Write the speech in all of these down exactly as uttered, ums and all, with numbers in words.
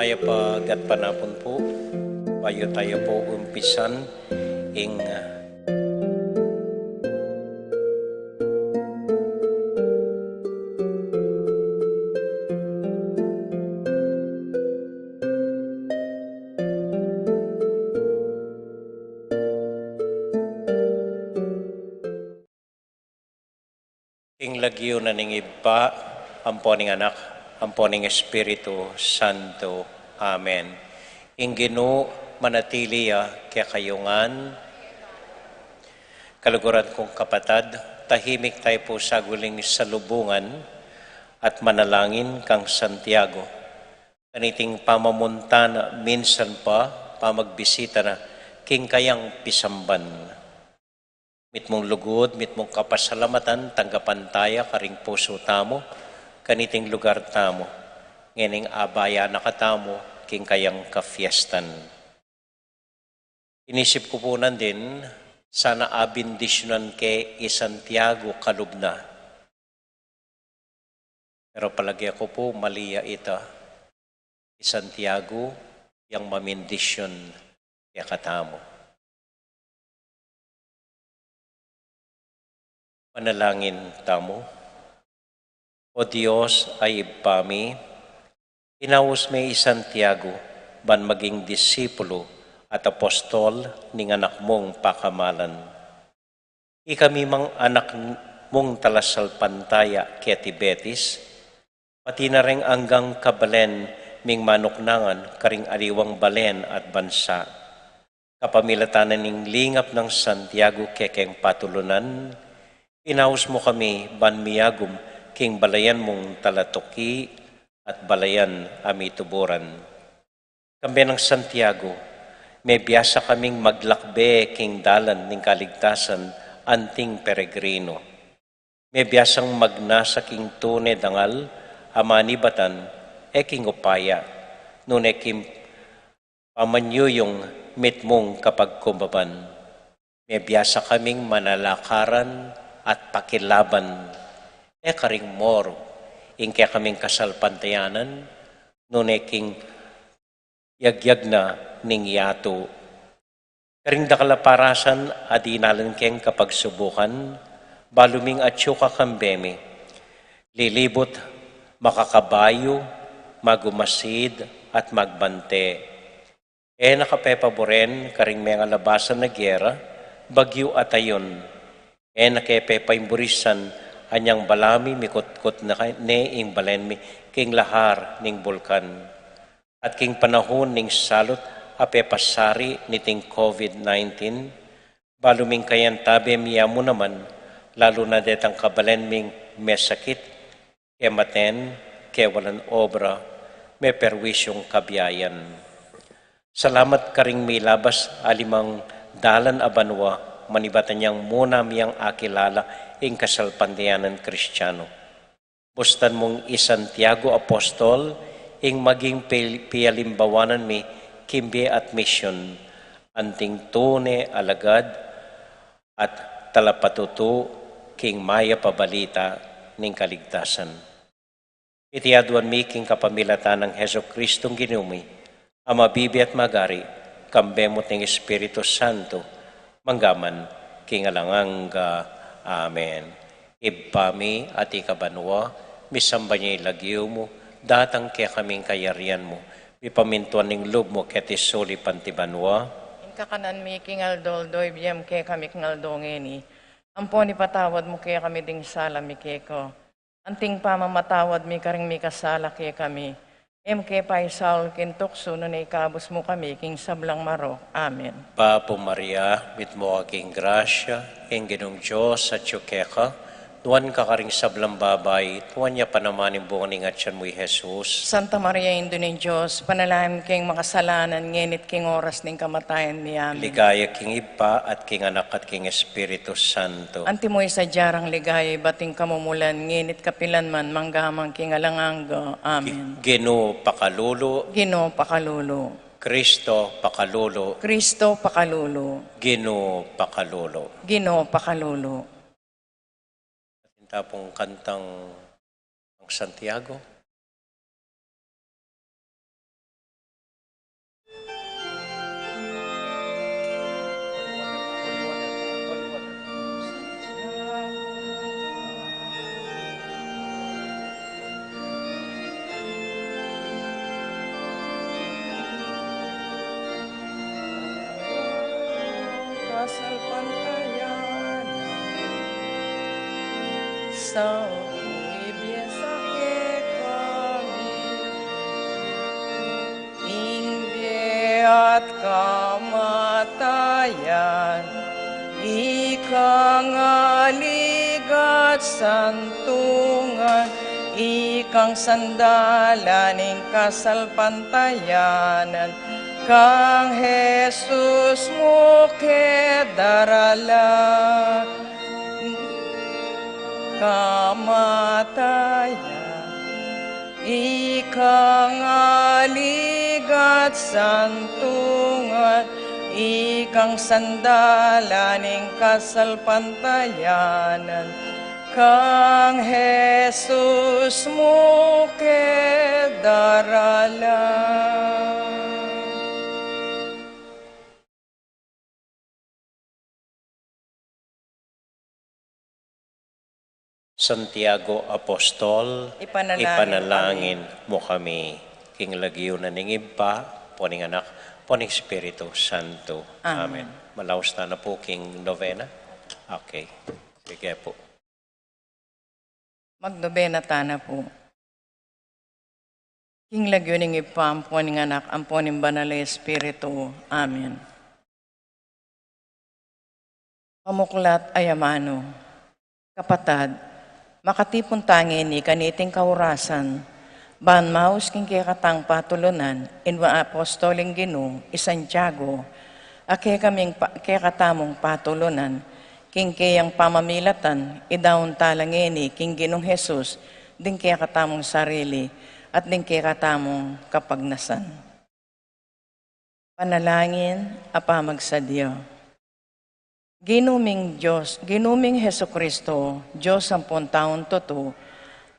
Mayap a gatpanapun pu, bayu tamu pu umpisan ing, ah, King lagyu na ning Ibpa, ampo ning Anak, ampo ning Espiritu Santo. Amen. Ing Ginu manatili ya kekayu ngan. Kaluguran kung kapatad, tahimik tamu pu saguling salubungan at manalangin kang Santiago. Kaniting pamamunta na minsan pa, pamagbisita na king kayang pisamban. Mitmung lugud, mitmung kapasalamatan, tanggapan taya karing pusu tamu, kaniting lugar tamu, ngening abaya na katamu, king kayang kafiestan. Inisip ku pu nandin, sana abindisyunan ke i Santiago kalub na. Pero palage ku pu, mali ya ita. I Santiago yang mamindisyun kekatamu. Manalangin tamu. O Dios a Ibpa mi, inaus me i Santiago ban maging disipulu at apostol ning Anak mung pakamalan. Ikami mang anak mung talasalpantaya keti Betis, pati na reng anggang kabalen ming manuknangan karing aliwang balen at bansa. Kapamilatan na ning lingap nang Santiago kekeng patulunan, inaus mu kami ban miyagum king balayan mung talatuki at balayan a mituburan. Kambe nang Santiago, mebiasa kaming maglakbe king dalan ning kaligtasan anting peregrino. Mebiasang magnasa king tune dangal a manibatan, e king upaya, nune king pamanyuyung mitmung kapagkumbabaan. Mebiasa kaming manalakaran at pakilaban, e karing moru, ing kekaming kasalpantayanan, nune king yagyag na ning yatu. Karing dakal a parasan a dinalan keng kapagsubukan, balu ming atyu ka kambe mi. Lilibut, makakabayu, magumasid, at magbante. E na ka pepaburen karing mengalabasan a gera, bagyu at ayun. E na ke pepaimburisan anyang bala mi mikutkut na ne ing balen mi king lahar ning bulkan. At king panahun ning salut a pepasari niting COVID nineteen, balu ming kayantabe mi ya mu naman, lalu na detang kabalen ming mesakit, kematen, kewalan obra, meperwisyung kabiayan. Salamat karing milabas a limang dalan a banua, manibatan yang muna miyang akilala ing kasalpantayanan Kristiano. Bustan mung i Santiago Apostol, ing maging pi-, pialimbawanan mi king bie at misyon, anting tune alagad at talapatutu king mayap a balita ning kaligtasan. Iti aduan mi king kapamilatan nang Jesucristong Ginu mi, a mabibie at magari, kambe mu at ning Espiritu Santo, mangga man king alang angga. Amen. Ibpa mi, atiu ka banua, misamban ya ing lagyu mu, datang kekami ing kayarian mu, mipamintuan ing lub mu keti sulip anti banua. Ing kakanan mi king aldo-aldo ibie mu kekami king aldo ngeni. Ampon ipatawad mu kekami ding sala mi keka, anting pamamatawad mi karing mikasala kekami. E mu ke paisaul king tuksu, nune ikabus mu kami king sablang marok. Amen. Bapu Maria, mitmu ka king grasya, ing Ginung Dios atyu keka, nuan ka karing sablang babai, nuan ya pa naman ing bunga ning atian mu, i Jesus. Santa Maria, Indu ning Dios, ipanalangin mu keng makasalanan, ngeni at king oras ning kamatayan mi. Amen. Ligaya king Ibpa, at king Anak, at king Espiritu Santo. Antimo ing sadya rang ligaya ibat king kamumulan, ngeni at kapilan man, mangga man king alang angga. Amen. Gi-, Ginu pakalulu. Ginu pakalulu. Kristo pakalulu. Kristo pakalulu. Ginu pakalulu. Ginu pakalulu. Atin ta pung kantang Santiago. Sa ibie sa kekami, ing bie at kamatayan, ikang aligat santungan, ikang sandalan ning kasalpantayanan, kang Jesus mu ke darala. Kamatayan, ikang aligat santungan, ikang sandalan ning kasalpantayanan, kang Jesus mu ke darala. Santiago Apostol, ipanalangin, ipanalangin mu kami. King lagyu na ning Ibpa, ampo ning Anak, ampo ning Espiritu Santo. Amen. Amen. Malaus ta na pu king novena. Okay. Sige pu. Magnobena tana pu. King lagyu ning Ibpa, ampo ning Anak, ampo ning Banal a Espiritu. Amen. Pamuklat a amanu. Kapatad, makatipun ta ngeni kaniting kaurasan, ban maus king kekatang patulunan, ing apostol ning Ginu, i Santiago, a kekaming pa-, kekatamung patulunan, king keyang pamamilatan, idaun tala ngeni king Ginung Jesus, ding kekatamung sarili, at ding kekatamung kapagnasan. Panalangin a pamagsadya. Ginu ming Dios, Ginu ming Jesucristo, Dios ampon taung tutu,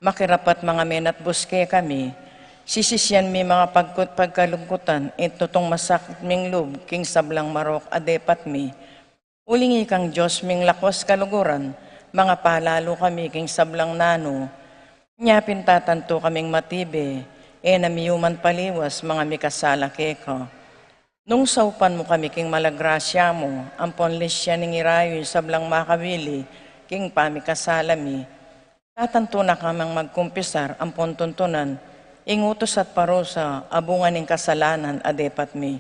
makirapat mangamenat bus kekami, sisisian mi mangapagkut-, pagkalungkutan, ing tutung masakit ming lub, king sablang marok a depat mi, uling ikang Dios ming lakuas kaluguran, mangapalalu kami king sablang nanu. Nya pin tatantu kaming matibe, e na miyuman paliwas, manga mikasala keka. Nung saupan mu kami king mala grasya mu, ampon lisian ning irayu ing sablang makawili king pamikasala mi, tatantu na kaming magkumpisar, ampon tuntunan ing utus at parusa a bunga ning kasalanan a depat mi.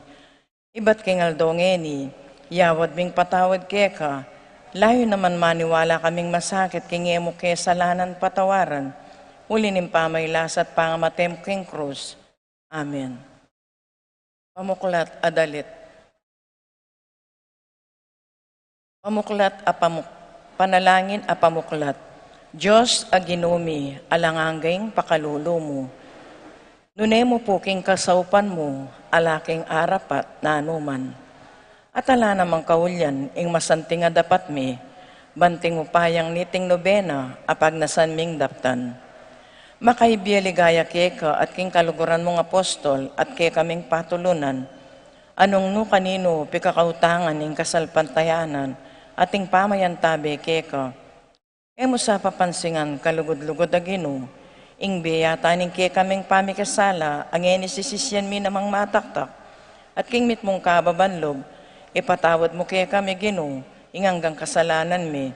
Ibat king aldo ngeni, yawad ming patawad keka, layun naman maniwala kaming masakit king e mu kesalanan patawaran, uli ning pamailas at pangamate mu king krus. Amen. Pamuklat a dalit. Pamuklat a pamuk-, panalangin a pamuklat. Dios a Ginu mi, alang angga ing pakalulu mu. Nune mu pu king kasaupan mu, ala king arapat nanuman. At ala namang kaulian ing masanting a dapat mi, ban king upayang niting nobena a pagnasan ming daptan. Makaibie ligaya keka at king kaluguran mung apostol at kekaming patulunan, a nung nu kaninu pikakautangan ing kasalpantayanan at ing pamayantabe keka. E mu sa papansingan, kalugud-lugud a Ginu, ing bie yata ning kekaming pamikasala a ngeni sisisian mi namang mataktak, at king mitmung kababan lub, ipatawad mu kekami, Ginu, ing anggang kasalanan mi.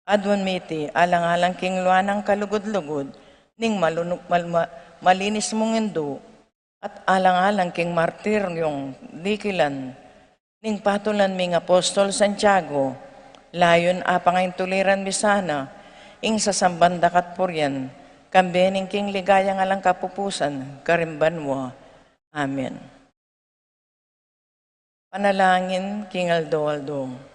Aduan mi iti alang-alang king lua nang kalugud-lugud ning malunu-, mal-, ma-, malinis mung Indu, at alang-alang king martiryung dikilan ning patulunan ming apostol Santiago, layun a pangaintuliran mi sana ing sasamban daka at purian, kambe ning king ligayang alang kapupusan karing banua. Amen. Panalangin king aldo-aldo.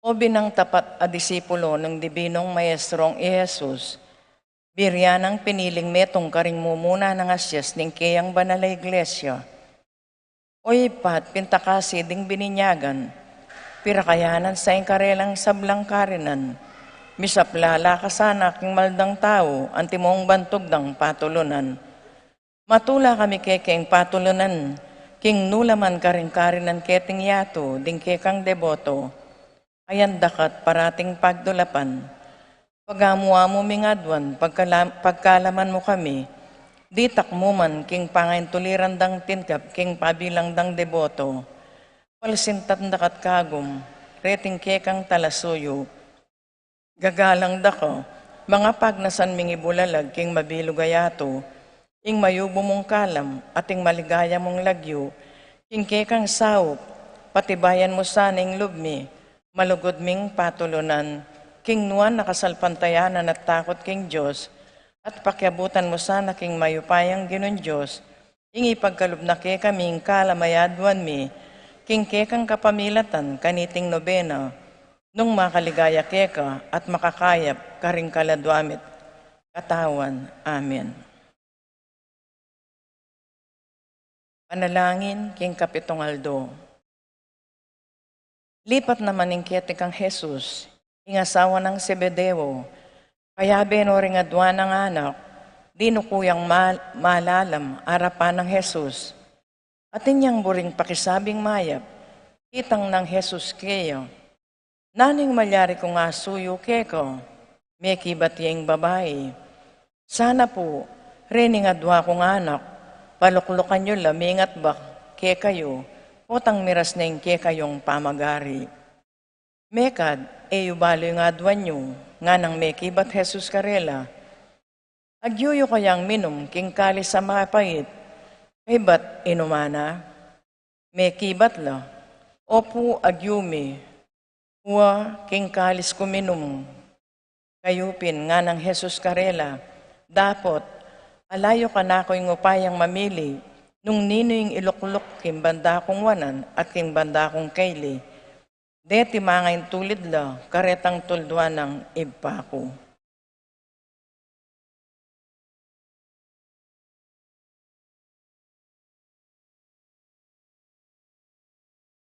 O binang tapat a disipulo ning Dibinung Maestrong i Jesus, birian nang piniling metung karing mumuna nang asias ning keyang banal a Iglesia. O Ibpa, pintakasi ding bininyagan, pirakayanan sa ing karelang sablang karinan, misaplala ka sana king maldang tau, antimong bantug dang patulunan. Matula kami kekeng patulunan, king nulaman karing karinan keting yatu, ding kekang deboto. Ayan dakat parating pagdulapan. Pagamu-amu ming aduan, pagkala-, pagkalaman mu kami, Ditak mu man king pangaintuliran dang tinggap king pabilang dang deboto, palsintan da ka at kagum reting kekang talasuyu. Gagalang da ka, mangapagnasan ming ibulalag king mabilug a yatu ing mayubu mung kalam at ing maligaya mung lagyu king kekang saup. Patibayan mu sana ing lub mi, malugud ming patulunan king nuan a kasalpantayanan at takut king Dios, at pakiabutan mu sana king mayupayang Ginung Dios ing ipagkalub na kekami ing kalam a aduan mi king kekang kapamilatan kaniting nobena, nung makaligaya keka at makakayap karing kaladua mit katawan. Amen. Panalangin king kapitung aldo. Lipat naman ing keti kang Jesus ing asawa nang Zebedeo, kayabe no ring adua nang anak, dinuku yang mal-, malalam arapan nang Jesus. Atin yang buring pakisabing mayap, itang nang Jesus keya, "Nanu ing malyari kung asuyu keka?" Mekibat ya ing babai, "Sana pu, rening adua kung anak, paluklukan yu la, mingat ba kekayu, potang miras ne ing kekayung pamagari." "Mekad, e yu balu ing aduan yu," nganang mekibat Jesus karela. "Agyuyu kayang minum king kalis a mapait, kaybat inuman na?" Mekibat la, "Opu, agyu mi, wa king kalis ku minum kayu pin." Nganang Jesus karela, "Dapot, ala yu kanaku ing upayang mamili nung ninu ing ilukluk king banda kung wanan at king banda kung kaili. Deti mangaintulid la karetang tulduan nang Ibpa ku."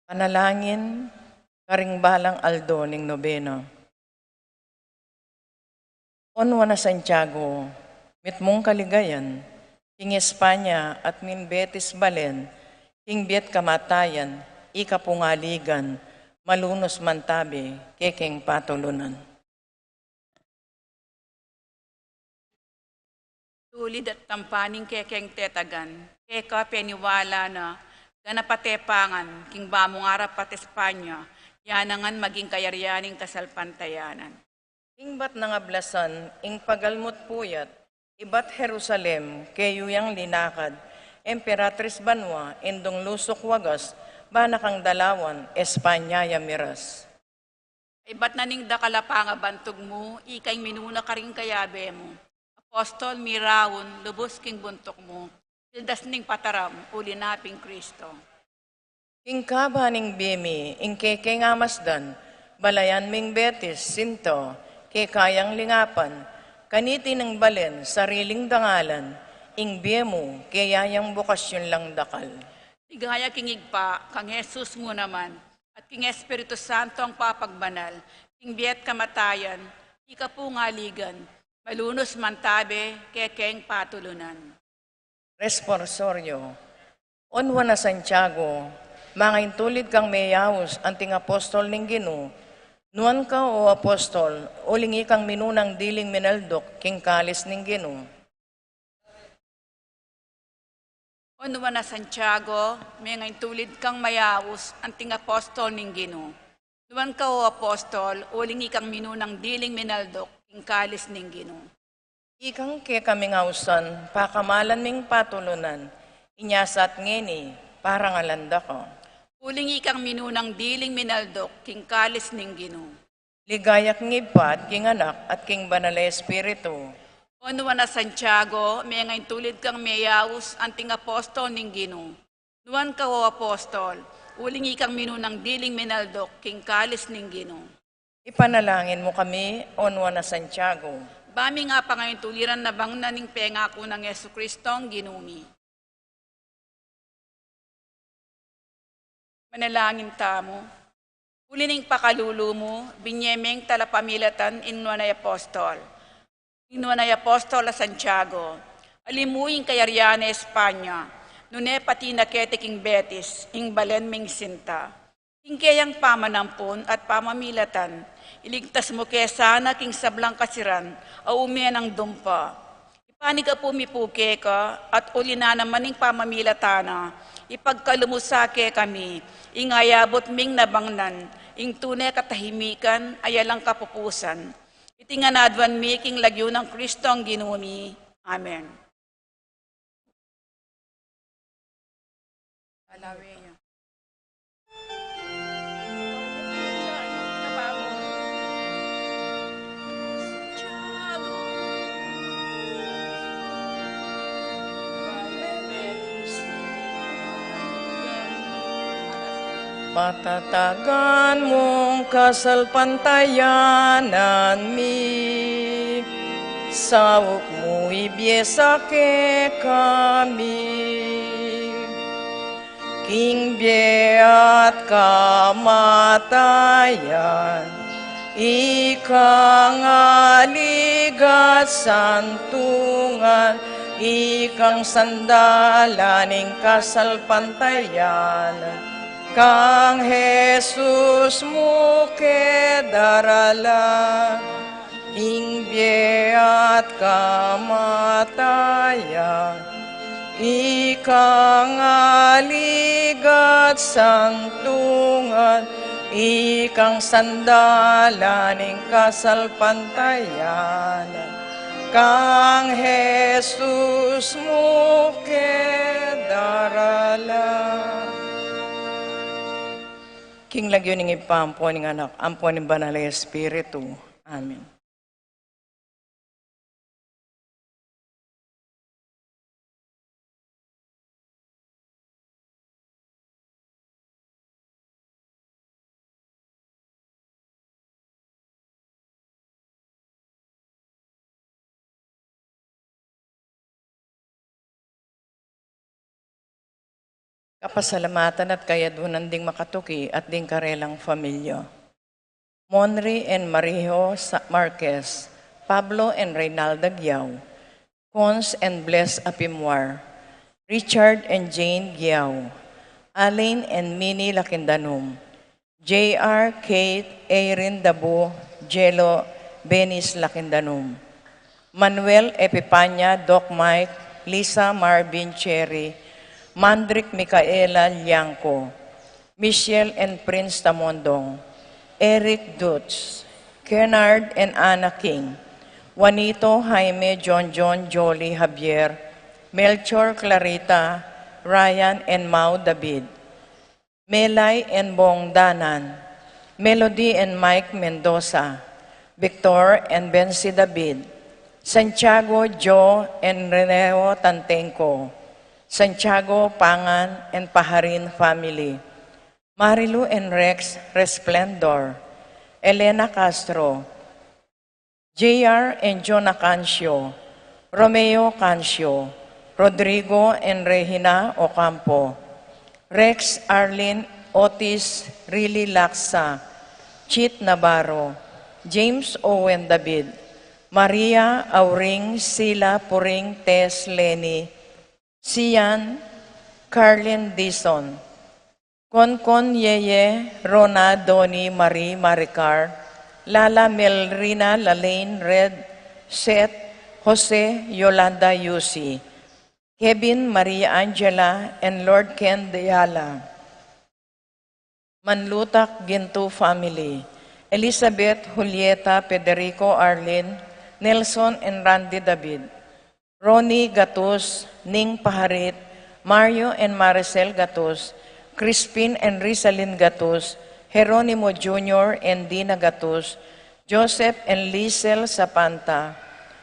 Panalangin karing balang aldo ning nobena. O Nuan a Santiago, mitmung kaligayan king Espanya at ning Betis Balen king bie at kamatayan, ika pung aligan, malunus mantabe kekeng patulunan. Tulid at tampa ning kekeng tetagan, keka peniwala na, ganap a tepangan king bamung arap at Espanya, ya na ngan maging kayarian ning kasalpantayanan. Ing bat nang ablasan ing pagalmu't puyat ibat Jerusalem, keyu yang linakad, Emperatriz banua, indung lusuk wagas, ba na kang dalawan, Espanya ya miras. Ibat na ning dakal a pangabantug mu, ika ing minuna karing kayabe mu, apostol miraun lubus king buntuk mu, pildas ning pataram, uli na pin Kristo. King kaba ning bie mi, ing kekeng amasdan, balayan ming Betis, sinta, keka yang lingapan, kaniti nang balen, sariling dangalan, ing bie mu, keya yang bukasyun lang dakal. Ligaya king Ibpa, kang Jesus mu naman, at king Espiritu Santo a papagbanal, king bie at kamatayan, ika pung aligan, malunus mantabe kekeng patulunan. Responsorio. O Nuan a Santiago, mangaintulid kang meyaus anting apostol ning Ginu. Nuan ka, o apostol, uling ikang minunang diling minalduk king kalis ning Ginu. O Nuan a Santiago, mengaintulid kang mayaus anting apostol ning Ginu. Nuan ka, o apostol, uling ikang minunang diling minalduk king kalis ning Ginu. Ikang kekaming ausan, pakamalan ming patulunan, inya sa at ngeni, parangalan da ka. Uling ikang minunang diling minalduk king kalis ning Ginu. Ligaya king Ibpa at king Anak at king Banal a Espiritu. O Nuan a Santiago, mengaintulid kang meyaus anting apostol ning Ginu. Nuan ka, o apostol, uling ikang minunang diling minalduk king kalis ning Ginu. Ipanalangin mu kami, o Nuan a Santiago. Ba ming apangaintuliran na bang na ning pengaku nang Jesucristong Ginu mi. Manalangin tamu. Uli ning pakalulu mu, binye meng talapamilatan ing Nuan a Apostol. Ing Nuan a Apostol a Santiago, alimu ing kayarian a Espanya, nune pati na keti king Betis, ing balen ming sinta. King keyang pamanampun at pamamilatan, iligtas mu ke sana king sablang kasiran a ume nang dumpa. Panyawad mi pu keka, at uli na naman ning pamamilatan na, ipagkalub mu sa kekami ing ayabut ming nabangnan, ing tune katahimikan, a alang kapupusan. Iti ngan aduan mi king lagyu nang Kristong Ginu mi. Amen. Patatagan mung kasalpantayanan mi, saup mu ibie sa kekami king bie at kamatayan, ikang aligat santungan, ikang sandalan ning kasalpantayan, kang Jesus mu ke darala. King bie at kamatayan, ikang aligat santungan, ikang sandalan ning kasalpantayanan, kang Jesus mu ke darala. King lagyu ning Ibpa, ampo ning Anak, ampo ning Banal a Espiritu. Amen. Kapasalamatan at kayadunan ding makatuki at ding karelang familia. Monri and Marijo Sa-, Marquez, Pablo and Reynalda Giao, Cons and Bless Apimwar, Richard and Jane Giao, Alain and Minnie Lakindanum, J R, Kate, Erin Dabu, Jelo, Benis Lakindanum, Manuel Epipanya, Doc Mike, Lisa, Marvin, Cherry, Mandrick, Micaela, Liangco, Michelle and Prince Tamondong, Eric Dutz, Kennard and Anna King, Juanito, Jaime, John John, Jolly, Javier, Melchor, Clarita, Ryan and Mau David, Melay and Bong Danan, Melody and Mike Mendoza, Victor and Bensi David, Santiago, Joe and Reneo Tantengco, Santiago, Pangan and Paharin family, Marilu and Rex Resplendor, Elena Castro, J R and Jonah Cancio, Romeo Cancio, Rodrigo and Regina Ocampo, Rex, Arlene, Otis, Rili Laksa, Chit Navarro, James Owen David, Maria Auring, Sila Puring, Tess, Lenny, Sian, Carlin Dizon, Konkon, Yeye, Rona, Donny, Marie, Maricar, Lala, Melrina, Lalaine, Red, Seth, Jose, Yolanda, Yusi, Kevin, Maria Angela, and Lord Ken Deala. Manlutak Gintu family, Elizabeth, Julieta, Federico, Arlene, Nelson, and Randy David, Ronnie Gatus, Ning Paharit, Mario and Maricel Gatus, Crispin and Rizalin Gatus, Jeronimo Junior and Dina Gatus, Joseph and Liesel Sapanta,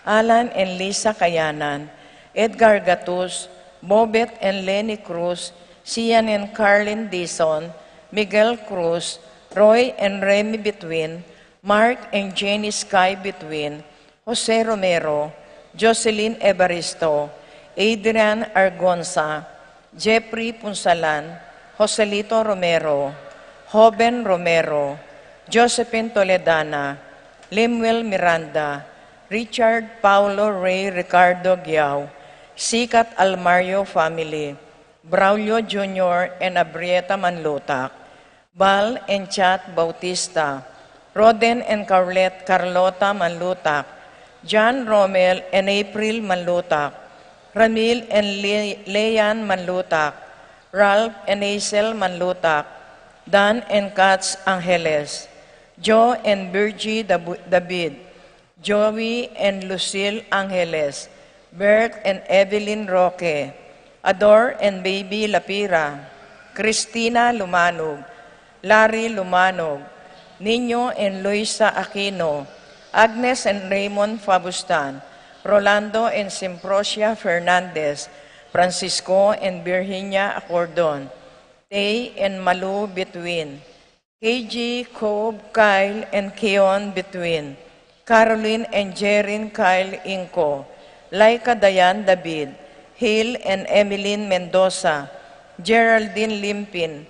Alan and Lisa Kayanan, Edgar Gatus, Bobet and Lenny Cruz, Sian and Carlin Dizon, Miguel Cruz, Roy and Remy Bituin, Mark and Jenny Sky Bituin, Jose Romero, Jocelyn Evaristo, Adrian Argonza, Jeffrey Punsalan, Joselito Romero, Joven Romero, Josephine Toledana, Lemuel Miranda, Richard Paulo Ray Ricardo Giao, Sikat Almario family, Braulio Junior and Abrieta Manlutak, Bal and Chat Bautista, Roden and Carlet Carlota Manlutak, John Romel and April Manlutak, Ramil and Le- Leanne Manlutak, Ralph and Hazel Manlutak, Dan and Katz Angeles, Joe and Virgie Dabu- David, Joey and Lucille Angeles, Bert and Evelyn Roque, Ador and Baby Lapira, Christina Lumanog, Larry Lumanog, Nino and Luisa Aquino, Agnes and Raymond Fabustan, Rolando and Simprosia Fernandez, Francisco and Virginia Acordon, Tay and Malu Bituin, K G, Cobb, Kyle, and Keon Bituin, Caroline and Jerin Kyle Inco, Laika Dayan David, Hil and Emeline Mendoza, Geraldine Limpin,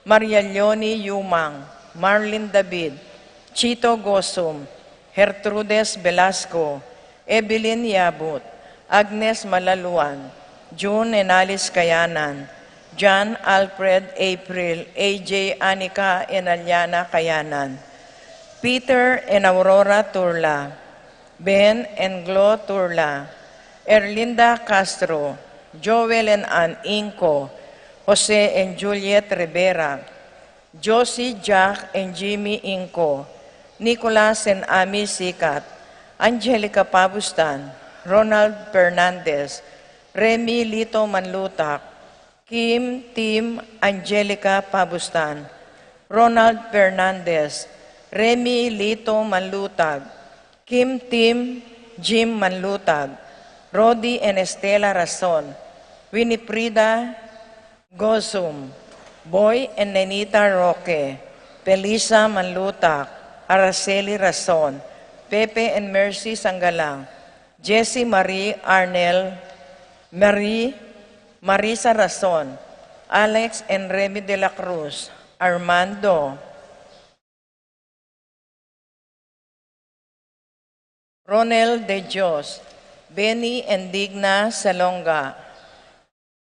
Maria Leonie Yumang, Marlene David, Chito Gosum, Gertrudes Velasco, Evelyn Yabut, Agnes Malaluan, June and Alice Kayanan, John Alfred, April, A J, Anika and Aliana Kayanan, Peter and Aurora Turla, Ben and Glo Turla, Erlinda Castro, Joel and Ann Inco, Jose and Juliet Rivera, Josie, Jack and Jimmy Inco, Nicolas and Ami Sikat, Angelica Pabustan, Ronald Fernandez, Remy Lito Manlutak, Kim, Tim, Angelica Pabustan, Ronald Fernandez, Remy Lito Manlutag, Kim, Tim, Jim Manlutag, Rodi and Estela Rason, Winifrida Gozum, Boy and Nenita Roque, Felisa Manlutak, Araceli Rason, Pepe and Mercy Sangalang, Jessie Marie Arnel, Marie, Marisa Rason, Alex and Remy de la Cruz, Armando, Ronel de Dios, Benny and Digna Salonga,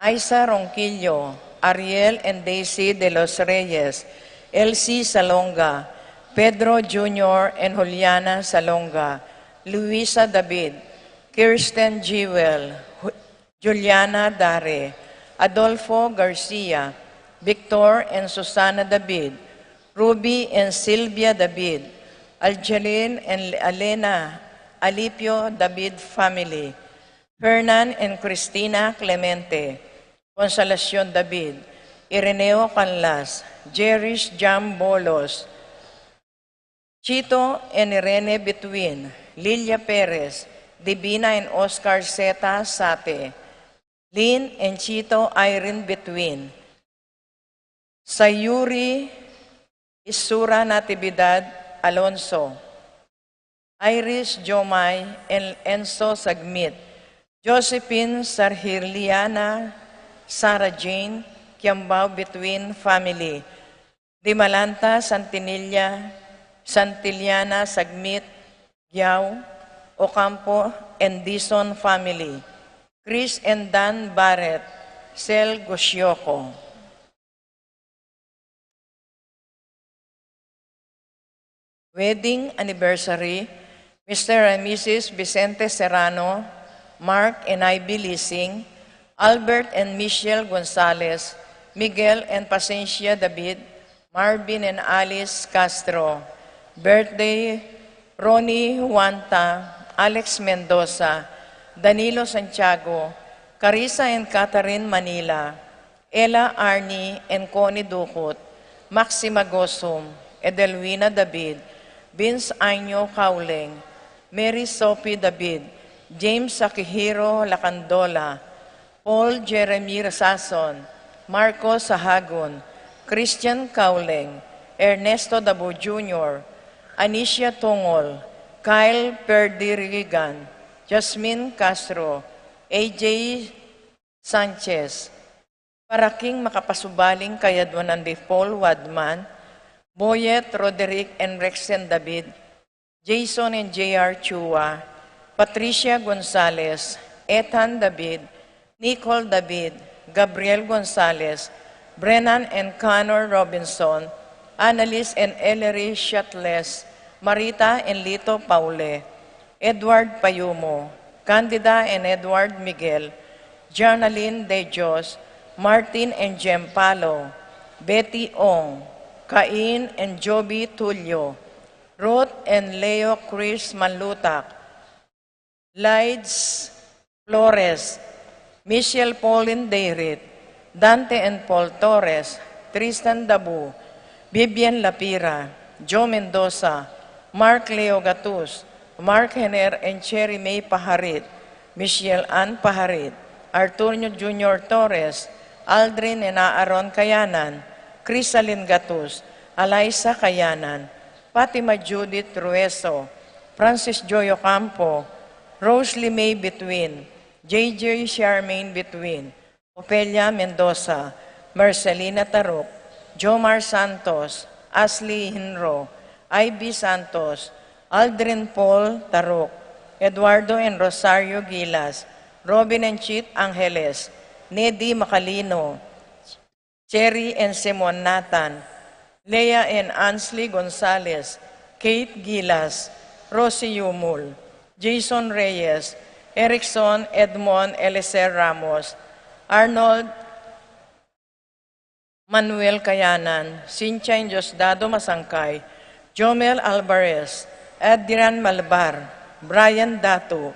Aiza Ronquillo, Ariel and Daisy de los Reyes, Elsie Salonga, Pedro Junior and Juliana Salonga, Luisa David, Kirsten Jewel, Ju- Juliana Dare, Adolfo Garcia, Victor and Susana David, Ruby and Sylvia David, Algeline and Elena Alipio David family, Fernan and Christina Clemente, Consolacion David, Ireneo Canlas, Jeris Jam Bolos, Chito and Irene Bituin, Lilia Perez, Divina and Oscar Zeta Sate, Lynn and Chito Irene Bituin, Sayuri Isura Natividad Alonso, Iris Jomai and Enzo Sagmit, Josephine Sarhiliana, Sarah Jane Kiambao Bituin family, Dimalanta Santinilla, Santillana Sagmit, Giao, Ocampo and Dizon family, Chris and Dan Barrett, Sel Gushioko. Wedding anniversary, Mister and Missus Vicente Serrano, Mark and Ivy Lising, Albert and Michelle Gonzalez, Miguel and Pacencia David, Marvin and Alice Castro. Birthday, Ronnie Huanta, Alex Mendoza, Danilo Santiago, Carissa and Catherine Manila, Ella Arnie and Connie Ducut, Maxima Gosum, Edelwina David, Vince Año Cauleng, Mary Sophie David, James Akihiro Lacandola, Paul Jeremy Rasason, Marcos Sahagun, Christian Cauleng, Ernesto Dabo Junior, Anicia Tungol, Kyle Perdirigan, Jasmine Castro, A J Sanchez, para king makapasubaling kayadwanan di Paul Wadman, Boyet Roderick and Rexen David, Jason and J R Chua, Patricia Gonzalez, Ethan David, Nicole David, Gabriel Gonzalez, Brennan and Connor Robinson, Annalise and Ellery Shetles, Marita and Lito Paule, Edward Payumo, Candida and Edward Miguel, Janalyn De Dios, Martin and Jem Palo, Betty Ong, Cain and Joby Tulio, Ruth and Leo Chris Manlutak, Lides Flores, Michelle Pauline Deirit, Dante and Paul Torres, Tristan Dabu, Vivian Lapira, Joe Mendoza, Mark Leo Gatus, Mark Hener and Cherry May Paharit, Michelle Ann Paharit, Arturnio Junior Torres, Aldrin and Aaron Kayanan, Crisalin Gatus, Alaisa Kayanan, Fatima Judith Rueso, Francis Joy Ocampo, Rosely May Bituin, J J Charmaine Bituin, Ofelia Mendoza, Marcelina Taruk, Jomar Santos, Ashley Hinro, Ivy Santos, Aldrin Paul Taruk, Eduardo and Rosario Gilas, Robin and Chit Angeles, Nedy Macalino, Cherry and Simon Nathan, Leah and Ansley Gonzalez, Kate Gilas, Rosie Yumul, Jason Reyes, Erickson Edmond Eliezer Ramos, Arnold Manuel Kayanan, Cynthia and Diosdado Masangkay, Jomel Alvarez, Adrian Malbar, Brian Datu,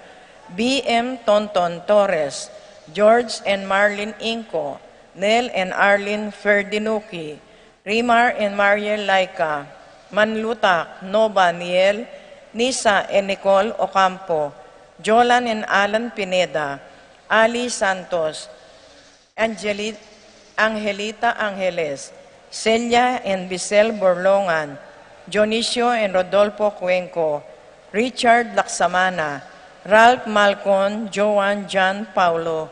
B M Tonton Torres, George and Marlene Inco, Nel and Arlene Ferdinuki, Rimar and Mariel Laika, Manlutak, Nova Niel, Nisa and Nicole Ocampo, Jolan and Alan Pineda, Ali Santos, Angeli-, Angelita Angeles, Celia and Bisel Borlongan, Dionisio and Rodolfo Cuenco, Richard Laksamana, Ralph Malcon, Joan John Paulo,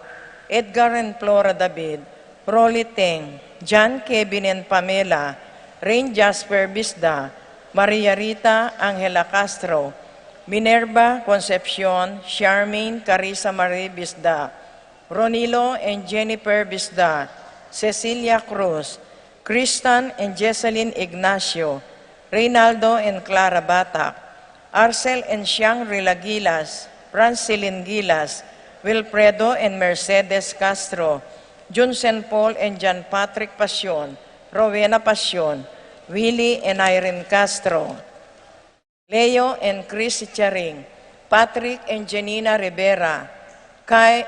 Edgar and Flora David, Rolly Teng, John Kevin and Pamela, Rain Jasper Bisda, Maria Rita Angela Castro, Minerva Concepcion, Charmaine Carissa Marie Bisda, Ronilo and Jennifer Bisda, Cecilia Cruz, Kristan and Jesselyn Ignacio, Reynaldo and Clara Batak, Arcel and Siang Rila Gilas, Francilin Gilas, Wilfredo and Mercedes Castro, Junsen Paul and John Patrick Pasion, Rowena Pasion, Willie and Irene Castro, Leo and Chris Charing, Patrick and Janina Rivera, Ky-,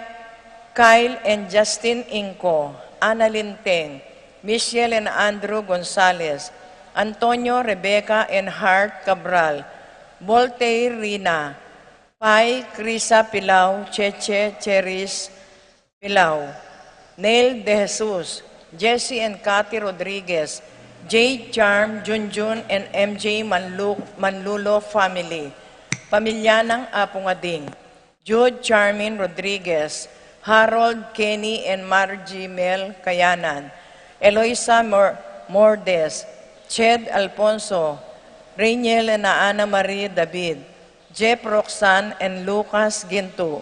Kyle and Justin Inco, Ana Linteng, Michelle and Andrew Gonzalez, Antonio, Rebecca and Hart Cabral, Voltaire Rina, Pai Crisa Pilau, Cheche Cheris Pilau, Neil De Jesus, Jesse and Cathy Rodriguez, Jade Charm, Junjun and M J Manlu-, Manlulo family, pamilya ng Apungading, Jude Charmin Rodriguez, Harold, Kenny and Margie Mel Kayanan, Eloisa Mor-, Mordes, Ched Alfonso, Rainiel and Ana Marie David, Jeff Roxanne and Lucas Gintu,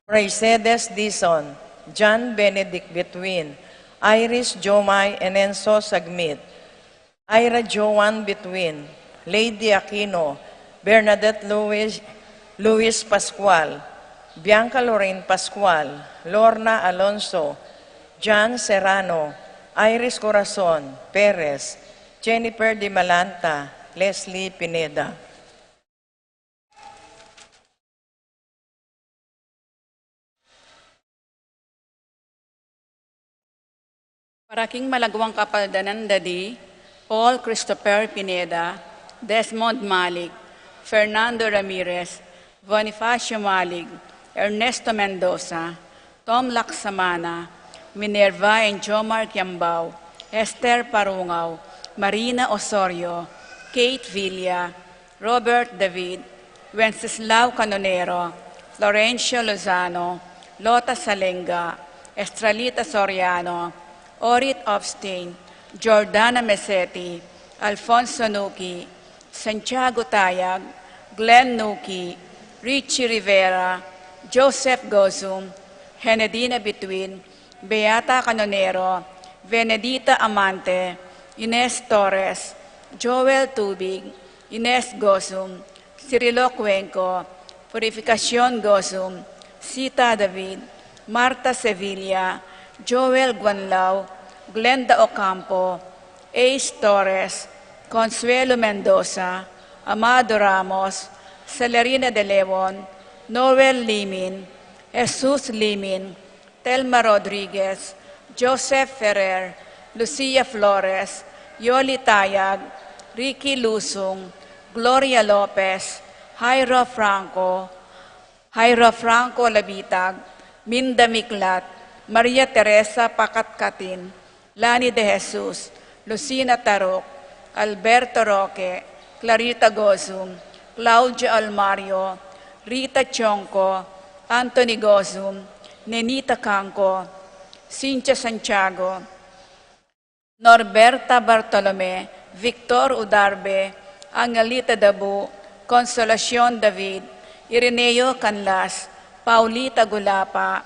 Pracedes Dizon, John Benedict Between, Iris Jomai and Enzo Sagmit, Ira Joan Between, Lady Aquino, Bernadette Louis, Louis Pascual, Bianca Lorraine Pascual, Lorna Alonso, John Serrano, Iris Corazon Perez, Jennifer Di Malanta, Leslie Pineda. Para king malagwang kapaldanan da di Paul Christopher Pineda, Desmond Malik, Fernando Ramirez, Bonifacio Malik, Ernesto Mendoza, Tom Laksamana, Minerva and Jomar Kiambao, Esther Parungao, Marina Osorio, Kate Villa, Robert David, Wenceslao Canonero, Florencio Lozano, Lota Salenga, Estralita Soriano, Orit Obstin, Jordana Meseti, Alfonso Nuki, Santiago Tayag, Glenn Nuki, Richie Rivera, Joseph Gozum, Henedina Betwin, Beata Canonero, Benedita Amante, Ines Torres, Joel Tubig, Ines Gozum, Cirilo Cuenco, Purificacion Gozum, Sita David, Marta Sevilla, Joel Guanlao, Glenda Ocampo, Ace Torres, Consuelo Mendoza, Amado Ramos, Celerina de Leon, Noel Limin, Jesus Limin, Telma Rodriguez, Joseph Ferrer, Lucia Flores, Yoli Tayag, Ricky Lusung, Gloria Lopez, Jairo Franco, Jairo Franco Labitag, Minda Miklat, Maria Teresa Pakatkatin, Lani de Jesus, Lucina Taruk, Alberto Roque, Clarita Gozum, Claudia Almario, Rita Chonco, Anthony Gozum, Nenita Canco, Cynthia Santiago, Norberta Bartolome, Victor Udarbe, Angelita Dabu, Consolacion David, Ireneo Canlas, Paulita Gulapa,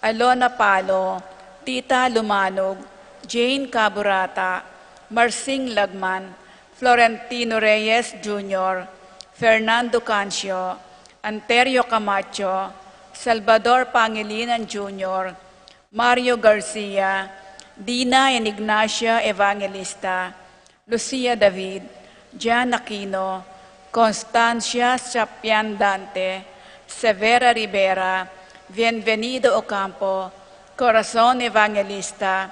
Alona Palo, Tita Lumanug, Jane Caburata, Marsing Lagman, Florentino Reyes Junior, Fernando Cancio, Anterio Camacho, Salvador Pangilinan Junior, Mario Garcia, Dina and Ignacia Evangelista, Lucia David, Jan Aquino, Constancia Sapian Dante, Severa Rivera, Bienvenido Ocampo, Corazon Evangelista,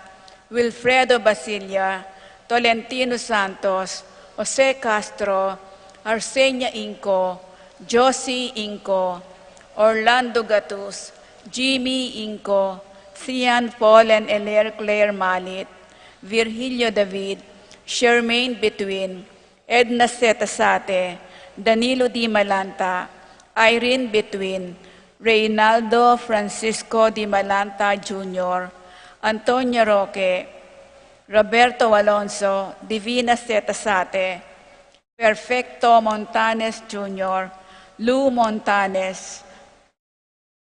Wilfredo Basilia, Tolentino Santos, Jose Castro, Arsenia Inco, Josie Inco, Orlando Gatus, Jimmy Inco, Sian Paul and Eler Claire Malit, Virgilio David, Shermaine Between, Edna Setasate, Danilo Di Malanta, Irene Between, Reynaldo Francisco Di Malanta Junior, Antonia Roque, Roberto Alonso, Divina Setasate, Perfecto Montanes Junior, Lou Montanes,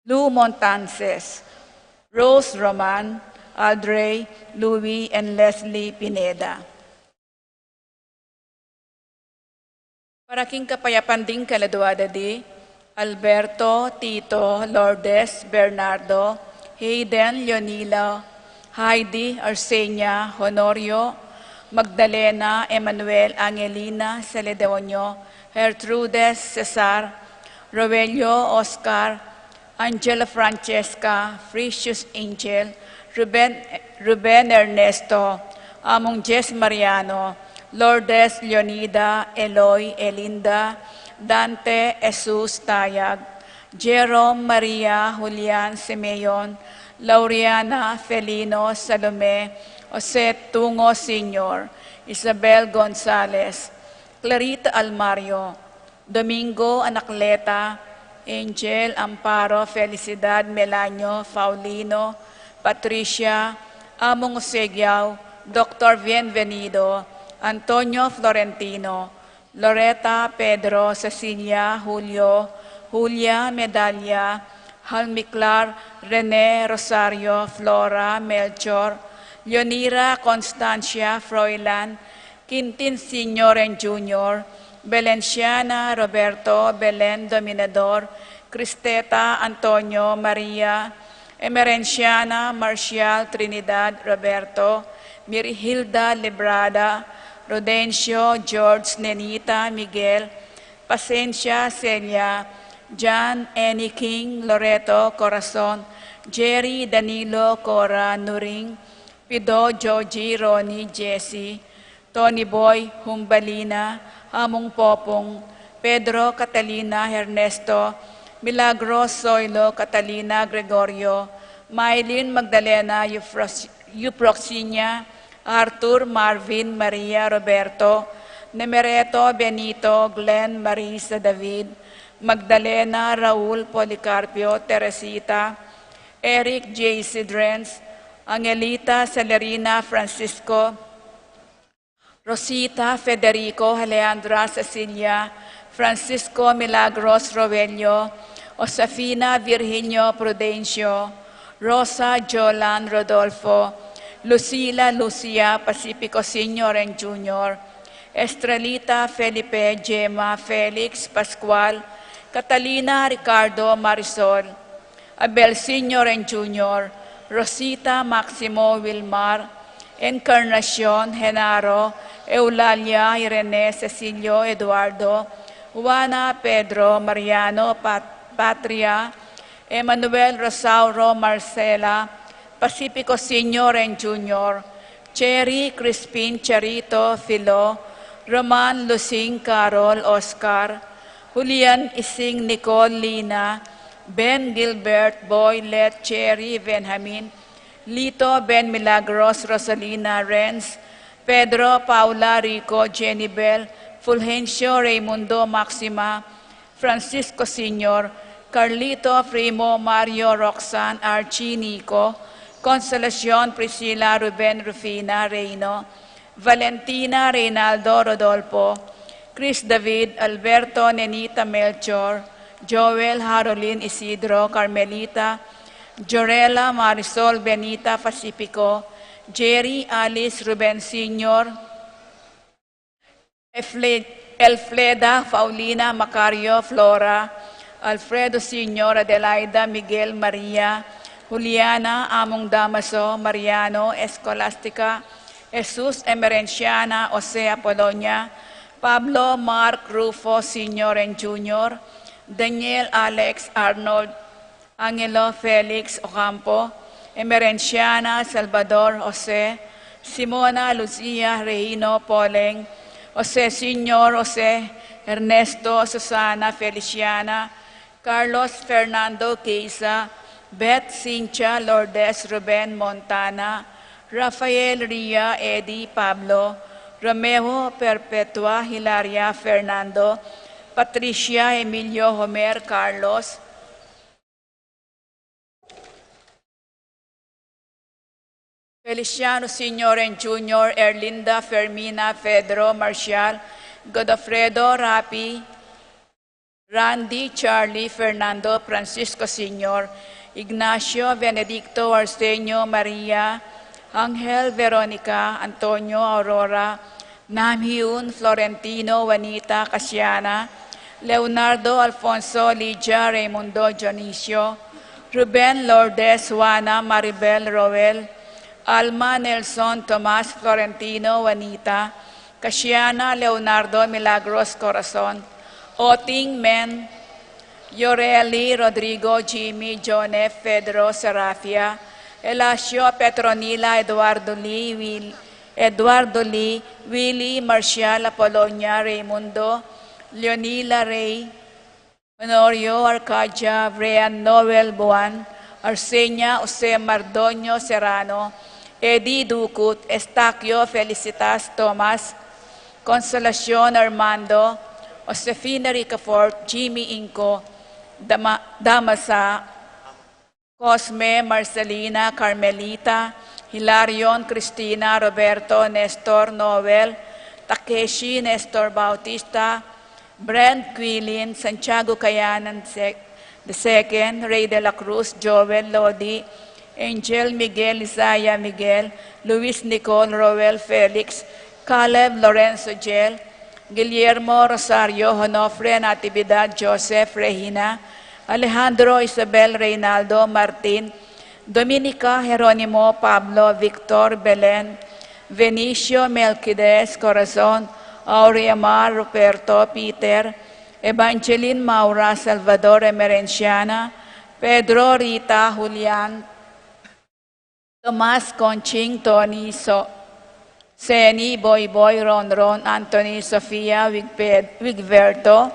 Lou Montances, Rose Roman, Aldrey, Louis, and Leslie Pineda. Para king kapayapan ding kaladua dadi, Alberto, Tito, Lourdes, Bernardo, Hayden, Leonila, Heidi, Arsenia, Honorio, Magdalena, Emmanuel, Angelina, Celedonio, Gertrudes, Cesar, Roelio, Oscar, Angela Francesca, Precious Angel, Ruben, Ruben Ernesto, Among Jess Mariano, Lourdes, Leonida, Eloy, Elinda, Dante, Jesus, Tayag, Jerome, Maria, Julian, Simeon, Lauriana, Felino, Salome, Jose Tungo Senior, Isabel Gonzalez, Clarita Almario, Domingo Anacleta, Angel, Amparo, Felicidad, Melanio, Paulino, Patricia, Among Segiao, Doctor Bienvenido, Antonio Florentino, Loreta, Pedro, Cecilia, Julio, Julia, Medalia, Halmiclar, Rene, Rosario, Flora, Melchor, Leonira, Constancia, Froilan, Quintin Senior and Junior, Belenciana, Roberto, Belen, Dominador, Cristeta, Antonio, Maria, Emerenciana, Marcial, Trinidad, Roberto, Mirhilda, Librada, Rodencio, George, Nenita, Miguel, Pasencia, Celia, Jan, Annie, King, Loreto, Corazon, Jerry, Danilo, Cora, Nuring, Pido, Joji, Ronnie, Jesse, Tony Boy, Humbalina, Among Popong, Pedro, Catalina, Ernesto, Milagros, Zoilo, Catalina, Gregorio, Mylene, Magdalena, Eufros-, Euproxinia, Arthur, Marvin, Maria, Roberto, Nemereto, Benito, Glenn, Marisa, David, Magdalena, Raul, Policarpio, Teresita, Eric, J C, Drens, Angelita, Celerina, Francisco, Rosita, Federico, Alejandra, Cecilia, Francisco, Milagros, Roelio, Josefina, Virginio, Prudencio, Rosa, Jolan, Rodolfo, Lucila, Lucia, Pacifico Senior and Junior, Estrelita, Felipe, Gemma, Felix, Pascual, Catalina Ricardo Marisol, Abel Senior and Junior, Rosita Maximo Wilmar, Encarnacion Genaro, Eulalia Irene Cecilio Eduardo, Juana Pedro Mariano Pat-, Patria, Emmanuel Rosauro Marcela, Pacifico Senior and Junior, Cherry Crispin Charito Filo, Roman Lusing Carol Oscar, Julian Ising Nicole Lina, Ben Gilbert Boy Let Cherry Benjamin, Lito Ben Milagros Rosalina Renz, Pedro Paula Rico Jenny Bell, Fulgencio Raimundo Maxima, Francisco Senior, Carlito Primo Mario Roxanne Archie Nico, Consolacion Priscila Ruben Rufina Reino, Valentina Reynaldo Rodolfo, Chris David Alberto Nenita Melchor, Joel Harolin Isidro Carmelita, Jorela Marisol Benita Pacifico, Jerry Alice Ruben Senior, Efle-, Elfleda Paulina Macario Flora, Alfredo Senior Adelaida Miguel Maria, Juliana Among Damaso Mariano Escolastica, Jesus Emerenciana Jose Apolonia, Pablo Mark Rufo Senior and Junior, Daniel Alex Arnold, Angelo Felix Ocampo, Emerenciana Salvador Jose, Simona Lucia Reino Poleng, Jose Senior Jose, Ernesto Susana Feliciana, Carlos Fernando Queiza, Beth Cynthia Lourdes Ruben Montana, Rafael Ria Eddie Pablo, Romeo Perpetua Hilaria Fernando, Patricia Emilio Homer Carlos, Feliciano Senior and Junior, Erlinda Fermina Pedro Marcial, Godofredo Rapi, Randy Charlie Fernando Francisco Senior, Ignacio Benedicto Arsenio Maria, Angel Veronica Antonio Aurora, Namhyun Florentino Juanita Casiana, Leonardo Alfonso Lydia Raimundo Dionisio, Ruben Lourdes Juana Maribel Roel, Alma Nelson Tomas Florentino Juanita, Casiana Leonardo Milagros Corazon, Oting Men, Yoreli Rodrigo Jimmy Jone Pedro Serafia, Elasio Petronila Eduardo Lee Will, Eduardo Lee, Willy Marcial Apolonia Raimundo, Leonila Rey, Honorio Arcadia, Brian Noel Buan, Arsenia Jose Mardonio Serrano, Eddie Ducut, Estaquio Felicitas Thomas, Consolacion Armando, Josefina Ricafort, Jimmy Inco, Dama-, Damasa, Cosme, Marcelina, Carmelita, Hilarion, Cristina, Roberto, Nestor, Noel, Takeshi, Nestor Bautista, Brent, Quilin, Santiago Kayanan sec-, the second, Ray de la Cruz, Joel, Lodi, Angel, Miguel, Isaiah, Miguel, Luis, Nicole, Roel, Felix, Caleb, Lorenzo, Jel, Guillermo, Rosario, Honofre, Natividad, Joseph, Regina, Alejandro, Isabel, Reynaldo, Martin, Dominica, Jeronimo, Pablo, Victor, Belen, Venicio, Melquides, Corazon, Auriemar, Ruperto, Peter, Evangeline, Maura, Salvador, Emerenciana, Pedro, Rita, Julian, Tomas, Conching, Tony, So-, Seni, Boyboy, Ronron, Anthony, Sofia, Wigped-, Wigberto,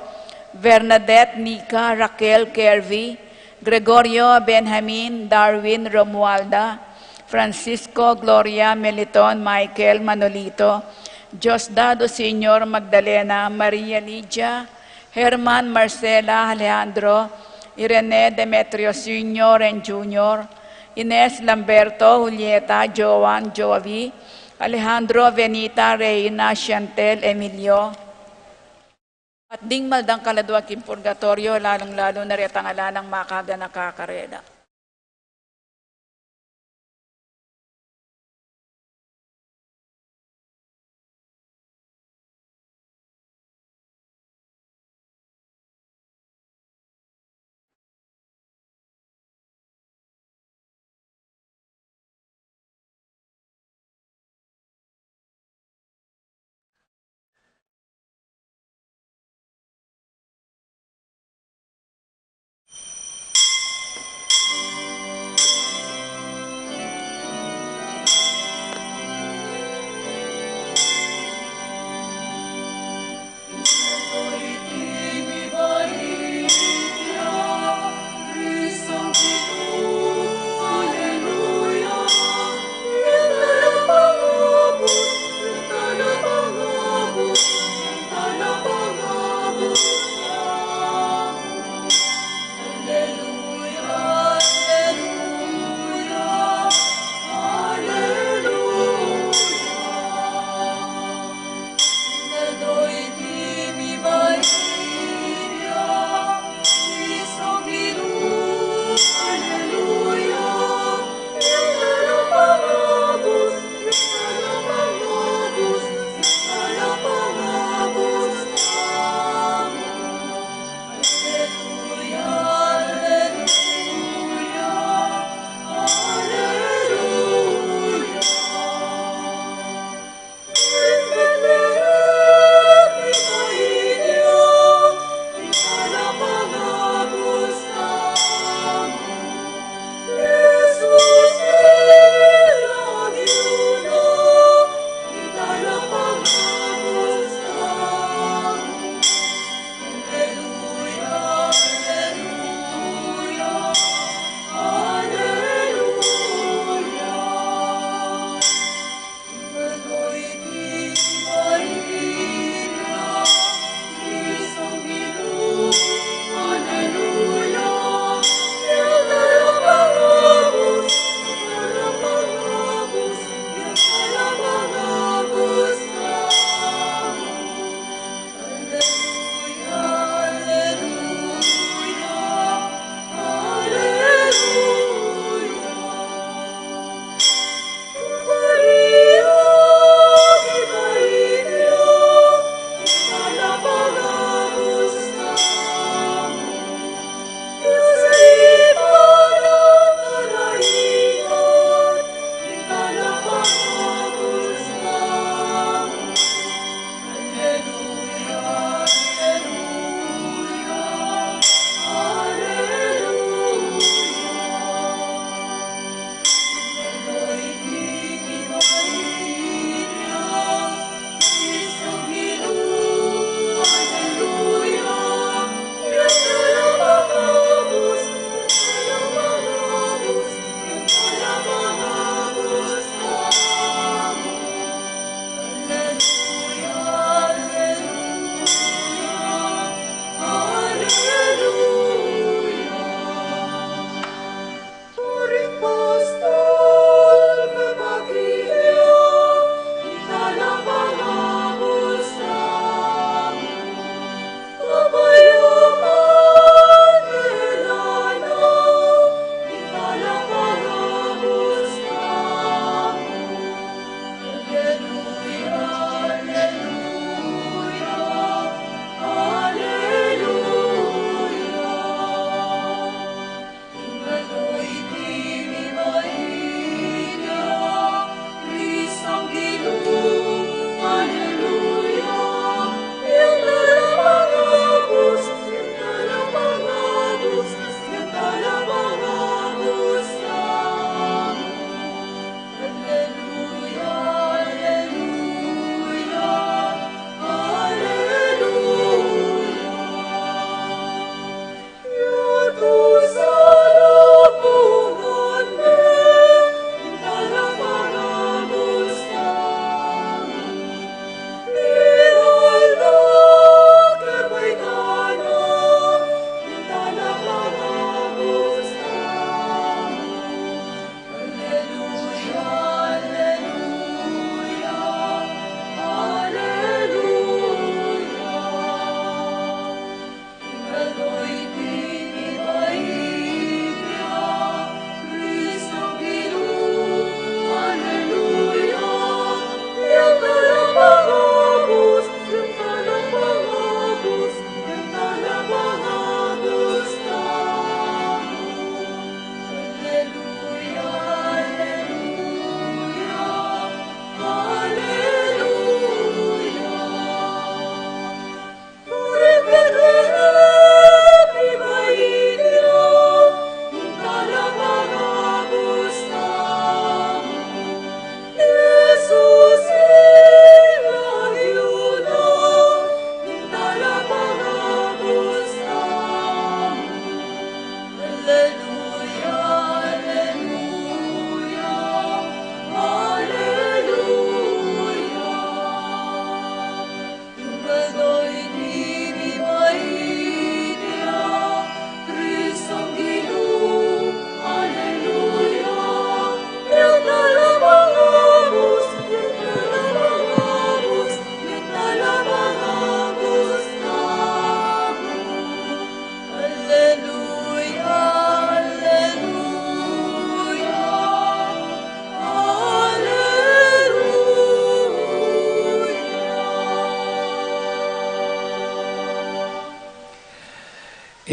Bernadette, Nika, Raquel, Kervy, Gregorio, Benjamin, Darwin, Romualda, Francisco, Gloria, Meliton, Michael, Manolito, Diosdado Senior, Magdalena, Maria Lydia, Herman, Marcela, Alejandro, Irene, Demetrio Senior and Junior, Ines, Lamberto, Julieta, Joan, Jovi, Alejandro, Venita, Reina, Chantel, Emilio. At ding maldang kaladua king purgatorio, lalung-lalu na retang ala nang makaganaka karela.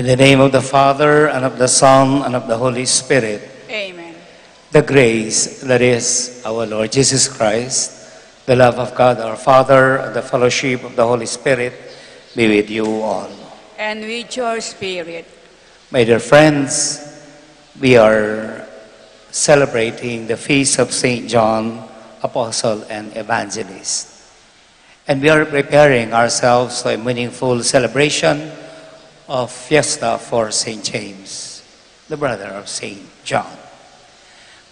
In the name of the Father, and of the Son, and of the Holy Spirit. Amen. The grace that is our Lord Jesus Christ, the love of God our Father, and the fellowship of the Holy Spirit be with you all. And with your spirit. My dear friends, we are celebrating the feast of Saint John, Apostle and Evangelist. And we are preparing ourselves for a meaningful celebration of Fiesta for Saint James, the brother of Saint John.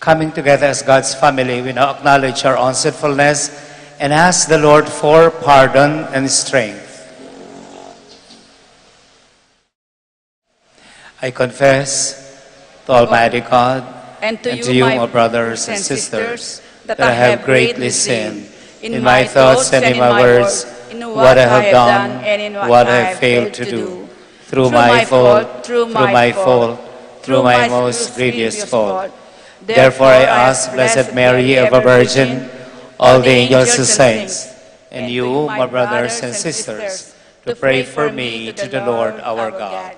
Coming together as God's family, we now acknowledge our own sinfulness and ask the Lord for pardon and strength. I confess to Almighty God and to you, my brothers and sisters, that I have greatly sinned in my thoughts and in my words, in what I have done and in what I have failed to do, through my fault, through my fault, through my most grievous fault. Therefore I ask, Blessed Mary, ever Virgin, all the angels and saints, and you, my brothers and sisters, to pray for me to the Lord our God.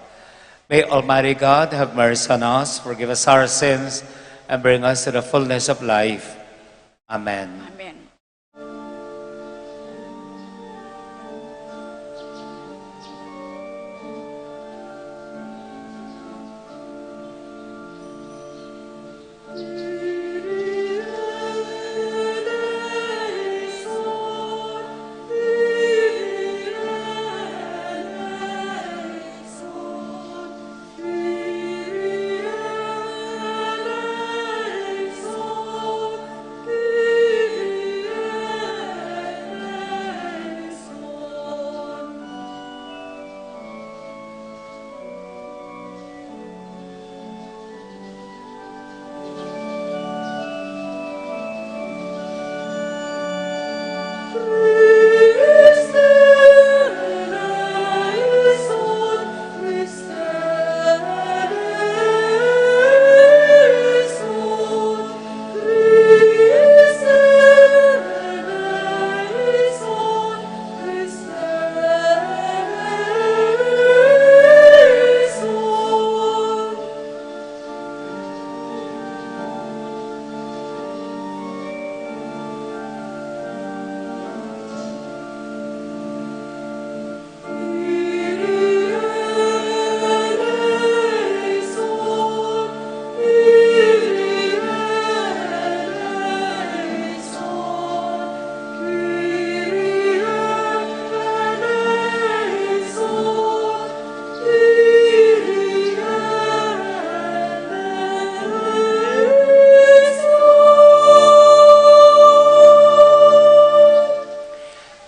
May Almighty God have mercy on us, forgive us our sins, and bring us to the fullness of life. Amen. Amen.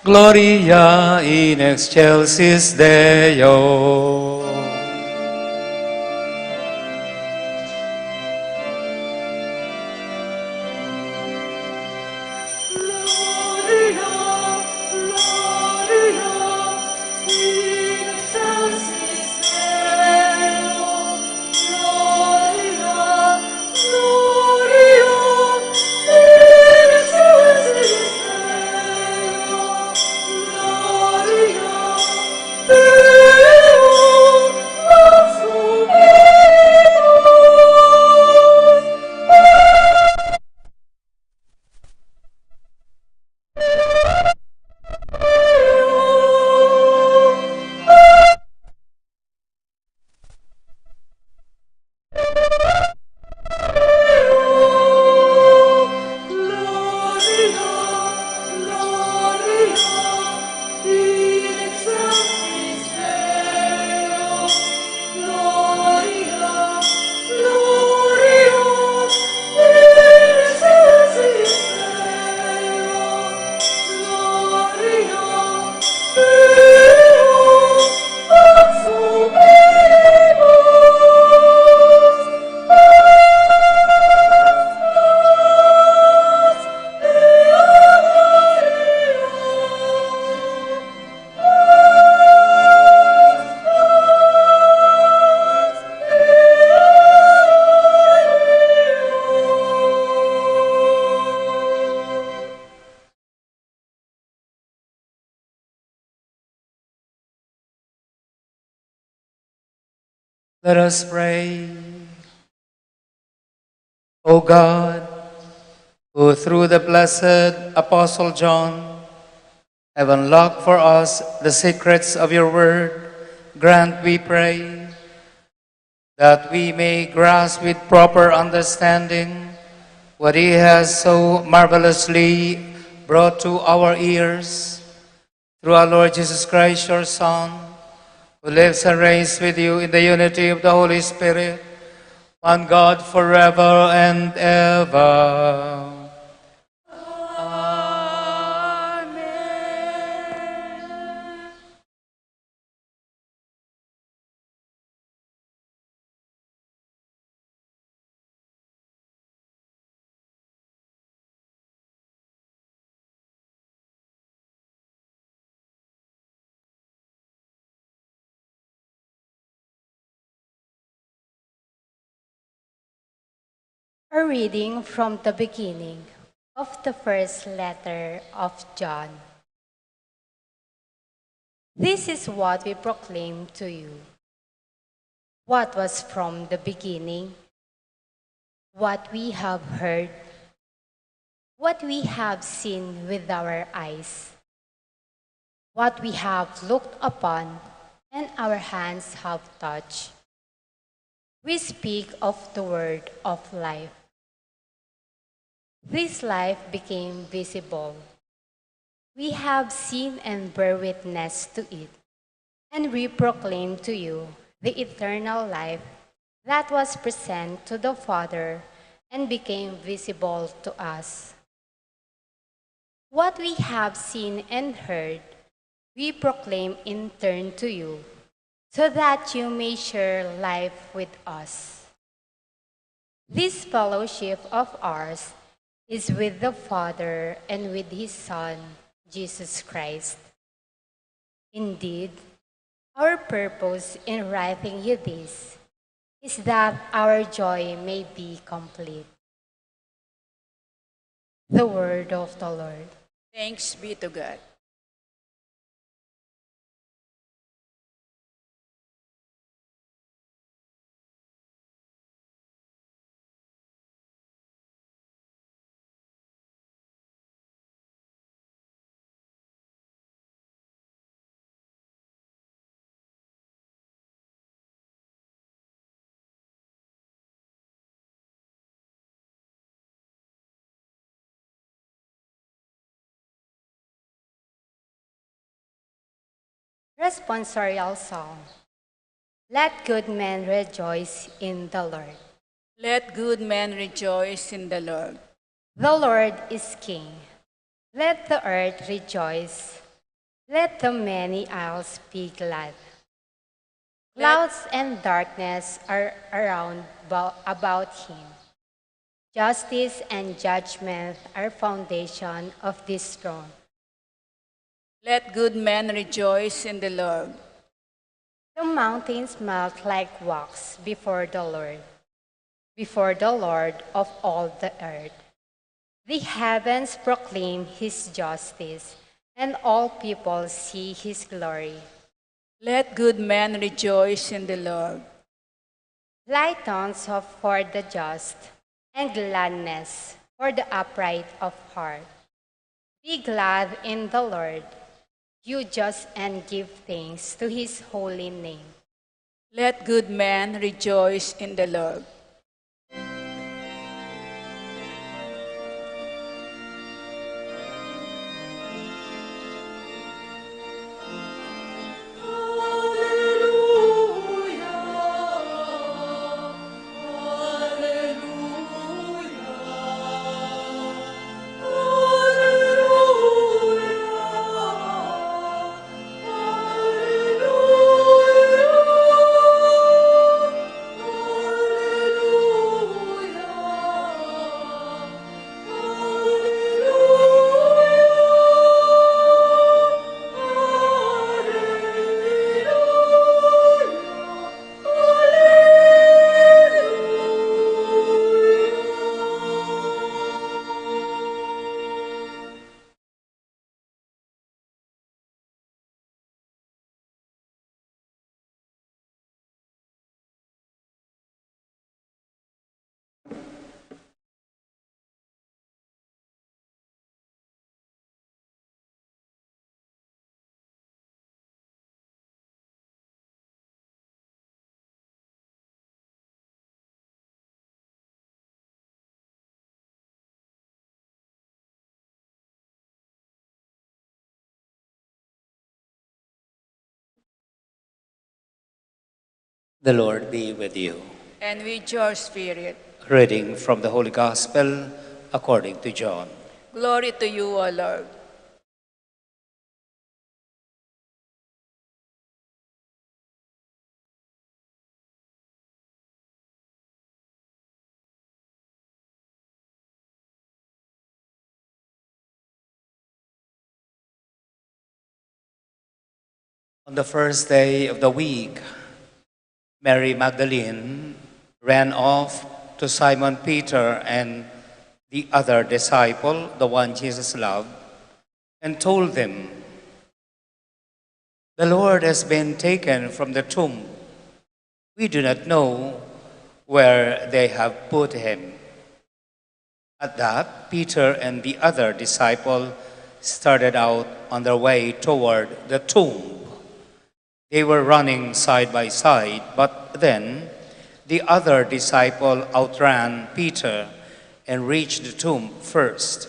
Gloria in excelsis Deo. Let us pray. O God, who through the blessed Apostle John have unlocked for us the secrets of your word, grant, we pray, that we may grasp with proper understanding what he has so marvelously brought to our ears. Through our Lord Jesus Christ, your Son, who lives and reigns with you in the unity of the Holy Spirit, one God, forever and ever. Amen. A reading from the beginning of the first letter of John. This is what we proclaim to you, what was from the beginning, what we have heard, what we have seen with our eyes, what we have looked upon and our hands have touched. We speak of the word of life. This life became visible. We have seen and bear witness to it, and we proclaim to you the eternal life that was present to the Father and became visible to us. What we have seen and heard, we proclaim in turn to you, so that you may share life with us. This fellowship of ours is with the Father and with his Son, Jesus Christ. Indeed, our purpose in writing you this is that our joy may be complete. The word of the Lord. Thanks be to God. Responsorial Psalm. Let good men rejoice in the Lord. Let good men rejoice in the Lord. The Lord is King. Let the earth rejoice. Let the many isles be glad. Let Clouds and darkness are around bo-, about him. Justice and judgment are foundation of this throne. Let good men rejoice in the Lord. The mountains melt like wax before the Lord, before the Lord of all the earth. The heavens proclaim his justice, and all people see his glory. Let good men rejoice in the Lord. Light dawns for the just, and gladness for the upright of heart. Be glad in the Lord, you just, and give thanks to his holy name. Let good men rejoice in the Lord. The Lord be with you. And with your spirit. Reading from the Holy Gospel according to John. Glory to you, O Lord. On the first day of the week, Mary Magdalene ran off to Simon Peter and the other disciple, the one Jesus loved, and told them, "The Lord has been taken from the tomb. We do not know where they have put him." At that, Peter and the other disciple started out on their way toward the tomb. They were running side by side, but then the other disciple outran Peter and reached the tomb first.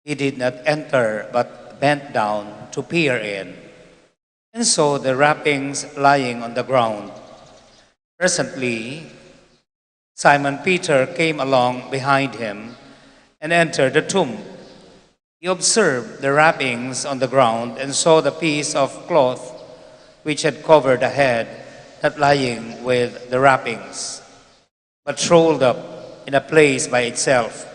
He did not enter, but bent down to peer in, and saw the wrappings lying on the ground. Presently, Simon Peter came along behind him and entered the tomb. He observed the wrappings on the ground and saw the piece of cloth which had covered the head, not lying with the wrappings, but rolled up in a place by itself.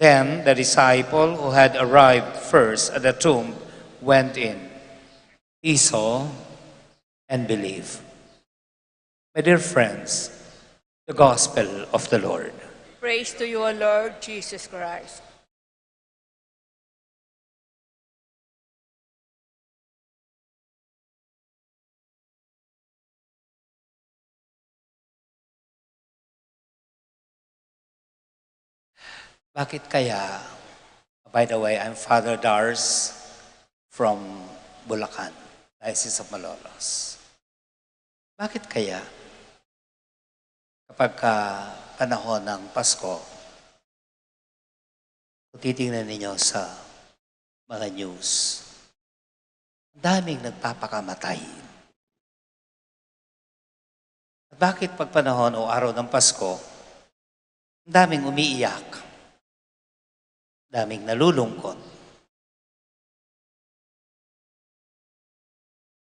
Then the disciple who had arrived first at the tomb went in. He saw and believed. My dear friends, the gospel of the Lord. Praise to you, O Lord Jesus Christ. Bakit kaya? By the way, I'm Father Dars from Bulacan, Diocese of Malolos. Bakit kaya? Kapag ka panahon ng Pasko, kung titingnan ninyo sa mga news, ang daming nagpapakamatay. At bakit pag panahon o araw ng Pasko, ang daming umiiyak, daming nalulungkot?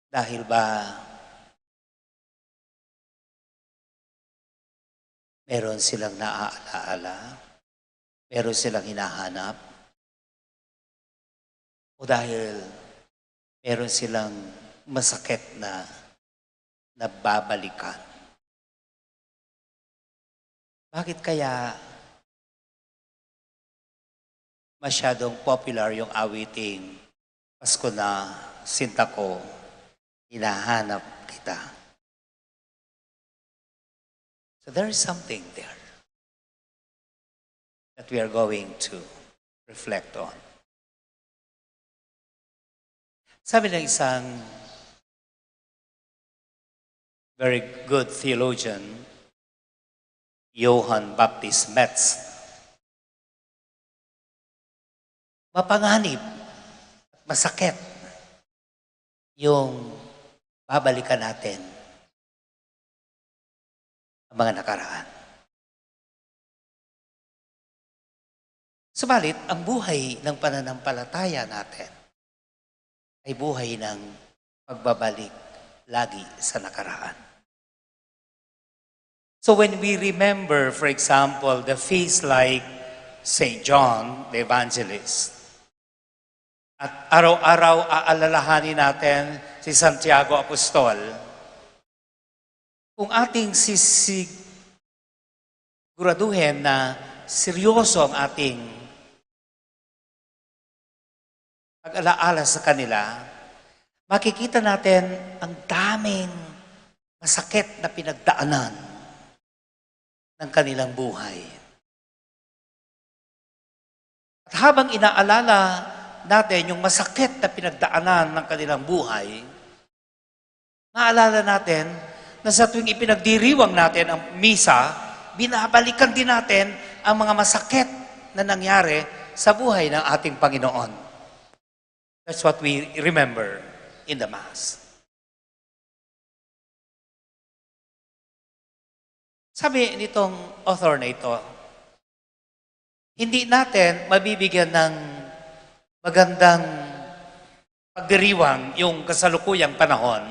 Dahil ba meron silang naaalaala? Meron silang hinahanap? O dahil meron silang masakit na nababalikan? Bakit kaya masyadong popular yung awiting Pasko na, Sinta Ko, Hinahanap Kita? So there is something there that we are going to reflect on. Sabi ng isang very good theologian, Johann Baptist Metz, mapanganib at masakit yung babalikan natin ang mga nakaraan. Subalit, ang buhay ng pananampalataya natin ay buhay ng pagbabalik lagi sa nakaraan. So when we remember, for example, the feast like Saint John the Evangelist, at araw-araw aalalahanin natin si Santiago Apostol, kung ating sisiguraduhin na seryoso ang ating pag-alaala sa kanila, makikita natin ang daming masakit na pinagdaanan ng kanilang buhay. At habang inaalala natin yung masakit na pinagdaanan ng kanilang buhay, maalala natin na sa tuwing ipinagdiriwang natin ang misa, binabalikan din natin ang mga masakit na nangyari sa buhay ng ating Panginoon. That's what we remember in the Mass. Sabi nitong author na ito, hindi natin mabibigyan ng magandang pagdiriwang yung kasalukuyang panahon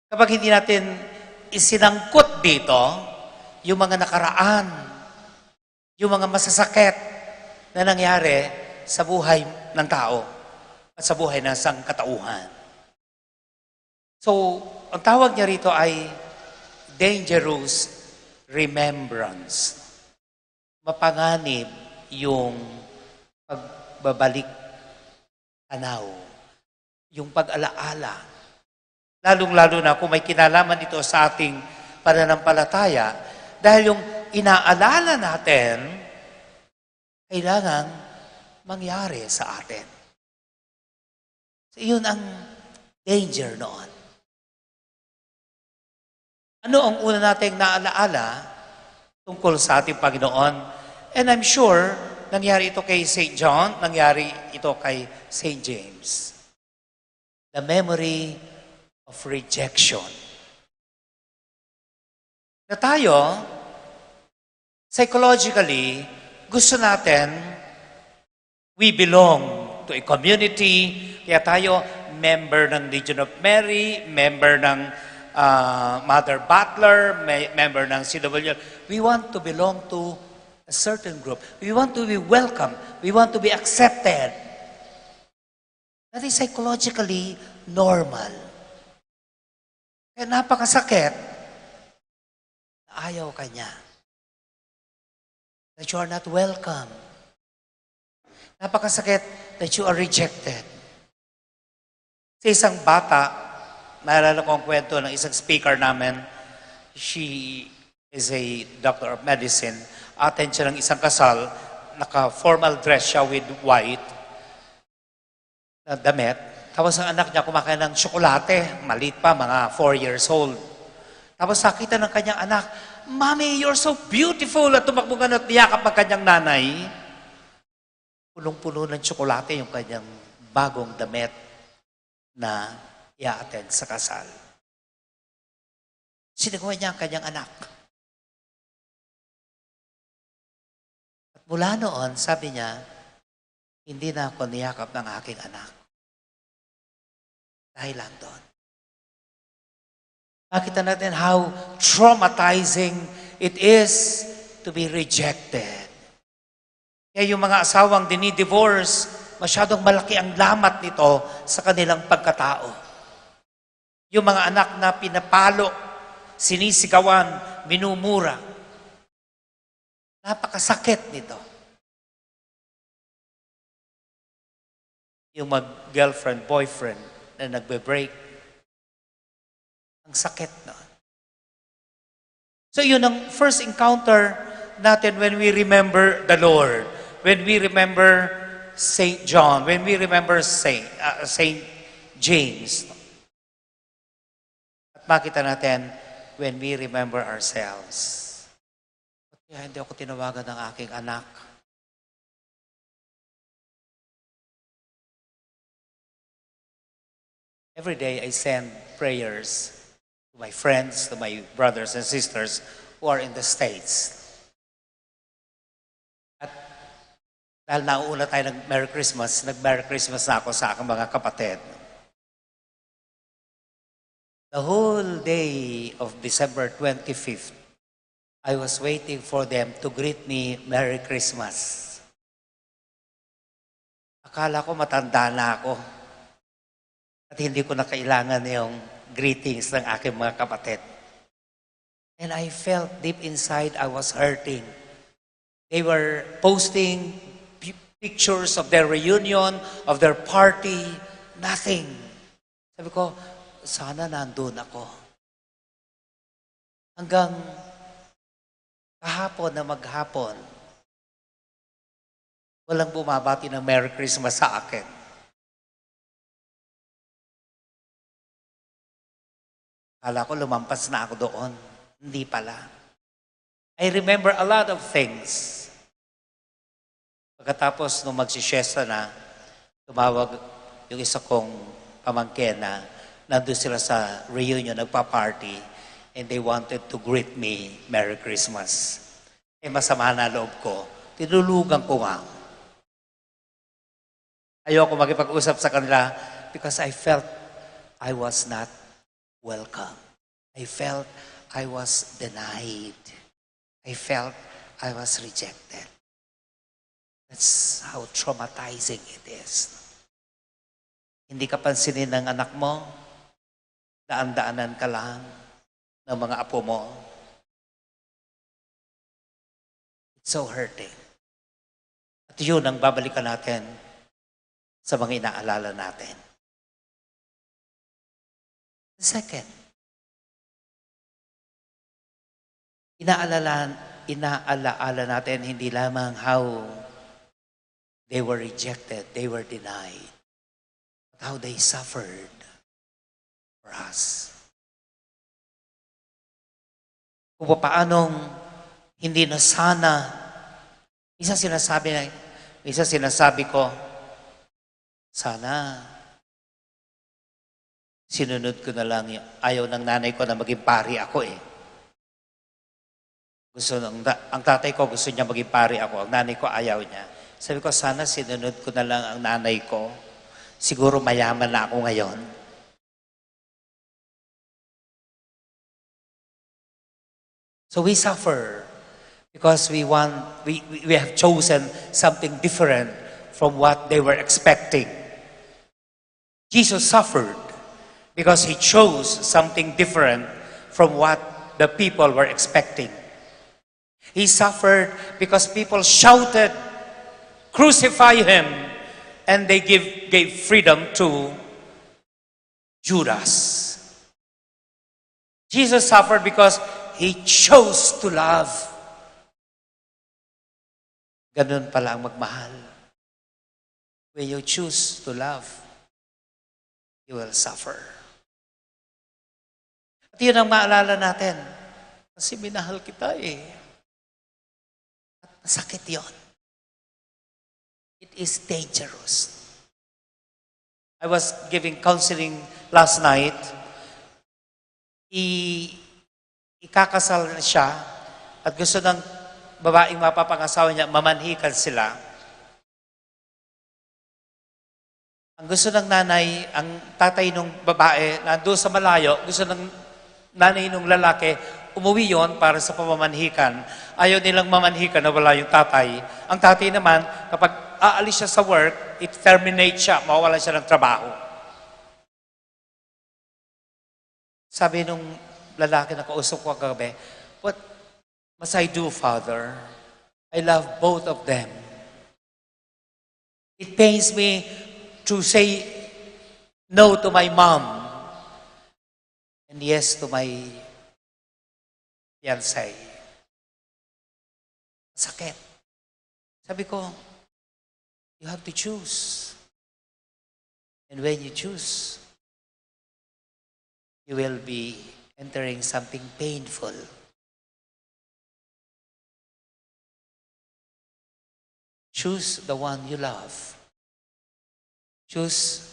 kapag hindi natin isinangkot dito yung mga nakaraan, yung mga masasakit na nangyari sa buhay ng tao at sa buhay ng sangkatauhan. So, ang tawag niya rito ay dangerous remembrance. Mapanganib yung pagbabalik tanaw, yung pag-alaala. Lalong-lalo na kung may kinalaman ito sa ating pananampalataya, dahil yung inaalala natin, kailangang mangyari sa atin. So, yun ang danger noon. Ano ang una nating naalaala tungkol sa ating Panginoon? And I'm sure, nangyari ito kay Saint John, nangyari ito kay Saint James. The memory of rejection. Na tayo, psychologically, gusto natin, we belong to a community, kaya tayo member ng Legion of Mary, member ng ah, Mother Butler, me- member ng C W L. We want to belong to a certain group. We want to be welcome. We want to be accepted. That is psychologically normal. Kaya napakasakit na ayaw ka niya. That you are not welcome. Napakasakit that you are rejected. Sa isang bata, naalala ko ang kwento ng isang speaker namin. She is a doctor of medicine. Attend siya ng isang kasal, naka-formal dress siya with white na damit. Tapos ang anak niya kumakain ng tsokolate, maliit pa, mga four years old. Tapos nakita ng kanyang anak, "Mommy, you're so beautiful!" At tumakbo ganun at niyakap ang kanyang nanay. Punong-puno ng tsokolate yung kanyang bagong damit na i-attend sa kasal. Siniguan niya ang kanyang anak. At mula noon, sabi niya, "Hindi na ako niyakap ng aking anak." Dahil lang doon. Makita natin how traumatizing it is to be rejected. Kaya yung mga asawang dinidivorce, masyadong malaki ang lamat nito sa kanilang pagkatao. Yung mga anak na pinapalo, sinisigawan, minumura. Napakasakit nito. Yung mag-girlfriend, boyfriend na nagbe-break. Ang sakit, no? So yun ang first encounter natin when we remember the Lord. When we remember Saint John, when we remember Saint, uh, Saint James. At makita natin when we remember ourselves. Ba't kaya hindi ako tinawagan ng aking anak? Every day I send prayers to my friends, to my brothers and sisters who are in the States. At dahil nauuna tayo ng Merry Christmas, nag-Merry Christmas na ako sa aking mga kapatid. The whole day of December twenty-fifth, I was waiting for them to greet me, "Merry Christmas." Akala ko matanda na ako at hindi ko na kailangan yung greetings ng aking mga kapatid. And I felt deep inside I was hurting. They were posting pi- pictures of their reunion, of their party, nothing. Sabi ko, "Sana nandun ako." Hanggang kahapon na maghapon, walang bumabati ng Merry Christmas sa akin. Kala ko lumampas na ako doon. Hindi pala. I remember a lot of things. Pagkatapos nung magsisiesta na, tumawag yung isa kong pamangkin na nandun sila sa reunion, nagpa-party. And they wanted to greet me, "Merry Christmas." Eh, masama na loob ko. Tinulugan ko nga. Ayoko makipag-usap sa kanila because I felt I was not welcome. I felt I was denied. I felt I was rejected. That's how traumatizing it is. Hindi ka pansinin ng anak mo, daan-daanan ka lang ng mga apo mo. It's so hurting. At yun ang babalikan natin sa mga inaalala natin. Second, inaalala, inaalaala natin hindi lamang how they were rejected, they were denied, but how they suffered for us. Kung paanong hindi na sana, isa sinasabi na, isa sinasabi ko, "Sana sinunod ko na lang yung, ayaw ng nanay ko na maging pari ako eh." Gusto ng, ang tatay ko gusto niya maging pari ako, ang nanay ko ayaw niya. Sabi ko, "Sana sinunod ko na lang ang nanay ko. Siguro mayaman na ako ngayon." So we suffer because we want, we, we we have chosen something different from what they were expecting. Jesus suffered because he chose something different from what the people were expecting. He suffered because people shouted, "Crucify him," and they give, gave freedom to Judas. Jesus suffered because he chose to love. Ganun pala ang magmahal. When you choose to love, you will suffer. At yun ang maalala natin. Kasi minahal kita eh. At masakit yon. It is dangerous. I was giving counseling last night. I, ikakasal na siya at gusto ng babaeng mapapangasawa niya, mamanhikan sila. Ang gusto ng nanay, ang tatay nung babae, nandoon sa malayo, gusto ng nanay nung lalaki, umuwi yon para sa pamamanhikan. Ayaw nilang mamanhikan na wala yung tatay. Ang tatay naman, kapag aalis siya sa work, it terminate siya, mawawalan siya ng trabaho. Sabi nung lalaki na kausap ko kagabi, "What must I do, Father? I love both of them. It pains me to say no to my mom and yes to my fiancé." Sakit. Sabi ko, "You have to choose. And when you choose, you will be entering something painful. Choose the one you love. Choose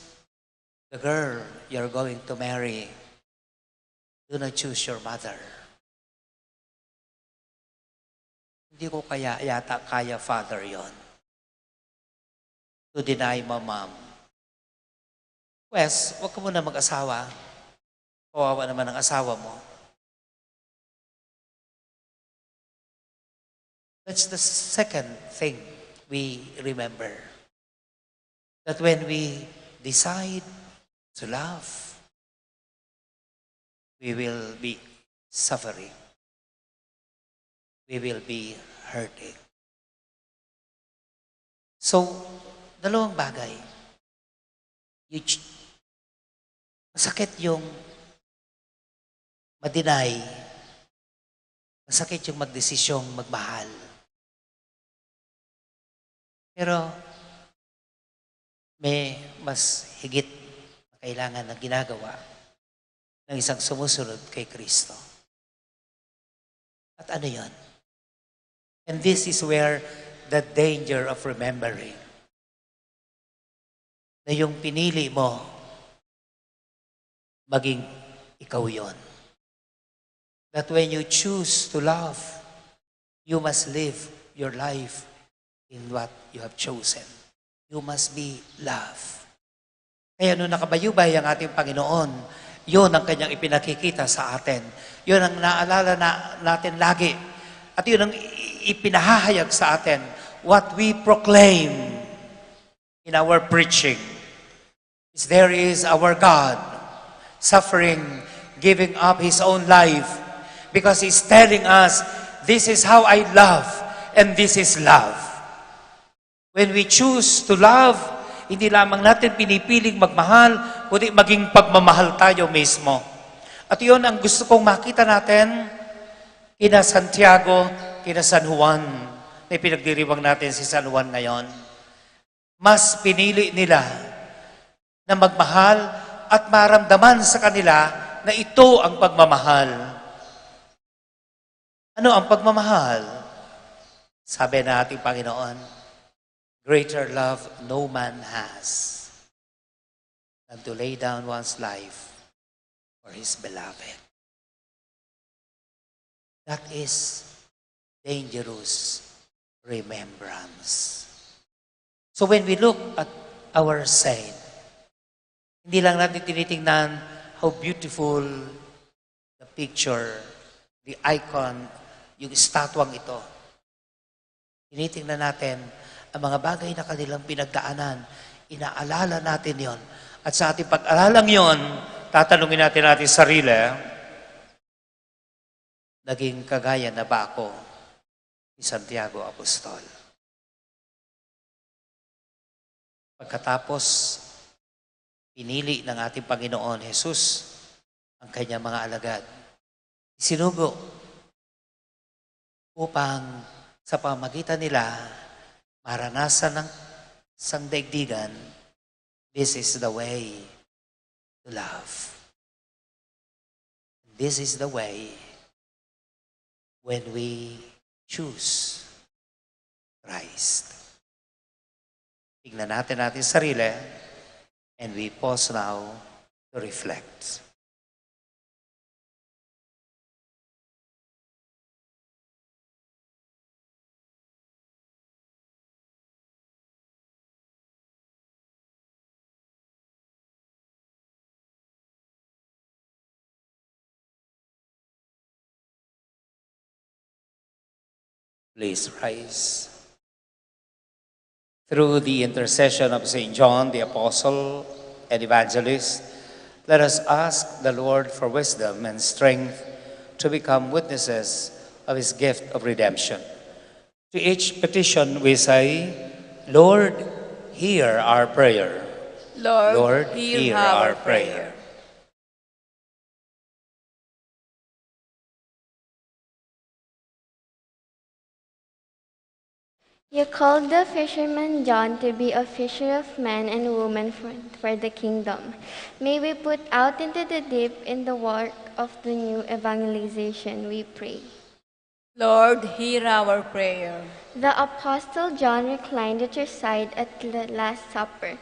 the girl you're going to marry. Do not choose your mother." Hindi ko kaya, yata kaya, Father, yon. To deny my mom. Wes, wag ka muna mag-asawa. Kawawa naman ang asawa mo. That's the second thing we remember. That when we decide to love, we will be suffering. We will be hurting. So, dalawang bagay. You ch-, masakit yung ma-deny. Masakit yung magdesisyong magmahal. Pero may mas higit na kailangan na ginagawa ng isang sumusunod kay Kristo. At ano yon? And this is where the danger of remembering na yung pinili mo, maging ikaw yon. that when you choose to love, you must live your life in what you have chosen. You must be love. Kaya nung nakabayubay ang ating Panginoon, yun ang kanyang ipinakikita sa atin. Yun ang naalala na, natin lagi. At yun ang i-, ipinahahayag sa atin. What we proclaim in our preaching is there is our God suffering, giving up his own life because he's telling us, "This is how I love, and this is love." When we choose to love, hindi lamang natin pinipiling magmahal, kundi maging pagmamahal tayo mismo. At yun ang gusto kong makita natin kina Santiago, kina San Juan, na pinagdiriwang natin si San Juan ngayon. Mas pinili nila na magmahal at maramdaman sa kanila na ito ang pagmamahal. Ano ang pagmamahal? Sabi ng ating Panginoon, "Greater love no man has than to lay down one's life for his beloved." That is dangerous remembrance. So when we look at our saint, hindi lang natin tinitingnan how beautiful the picture, the icon, yung estatuang ito. Tinitingnan natin ang mga bagay na kanilang pinagdaanan. Inaalala natin yon. At sa ating pag-alalang yon, tatanungin natin ating sarili, "Naging kagaya na ba ako ni Santiago Apostol?" Pagkatapos, pinili ng ating Panginoon Jesus ang kanyang mga alagad. Isinugo upang sa pamagitan nila maranasan ng sangdaigdigan. This is the way to love. This is the way when we choose Christ. Tingnan natin ating sarili, and we pause now to reflect. Please rise. Through the intercession of Saint John the Apostle and Evangelist, let us ask the Lord for wisdom and strength to become witnesses of his gift of redemption. To each petition we say, "Lord, hear our prayer." Lord, Lord, hear hear our our prayer. Prayer. You called the fisherman John to be a fisher of men and women for, for the kingdom. May we put out into the deep in the work of the new evangelization, we pray. Lord, hear our prayer. The Apostle John reclined at your side at the Last Supper.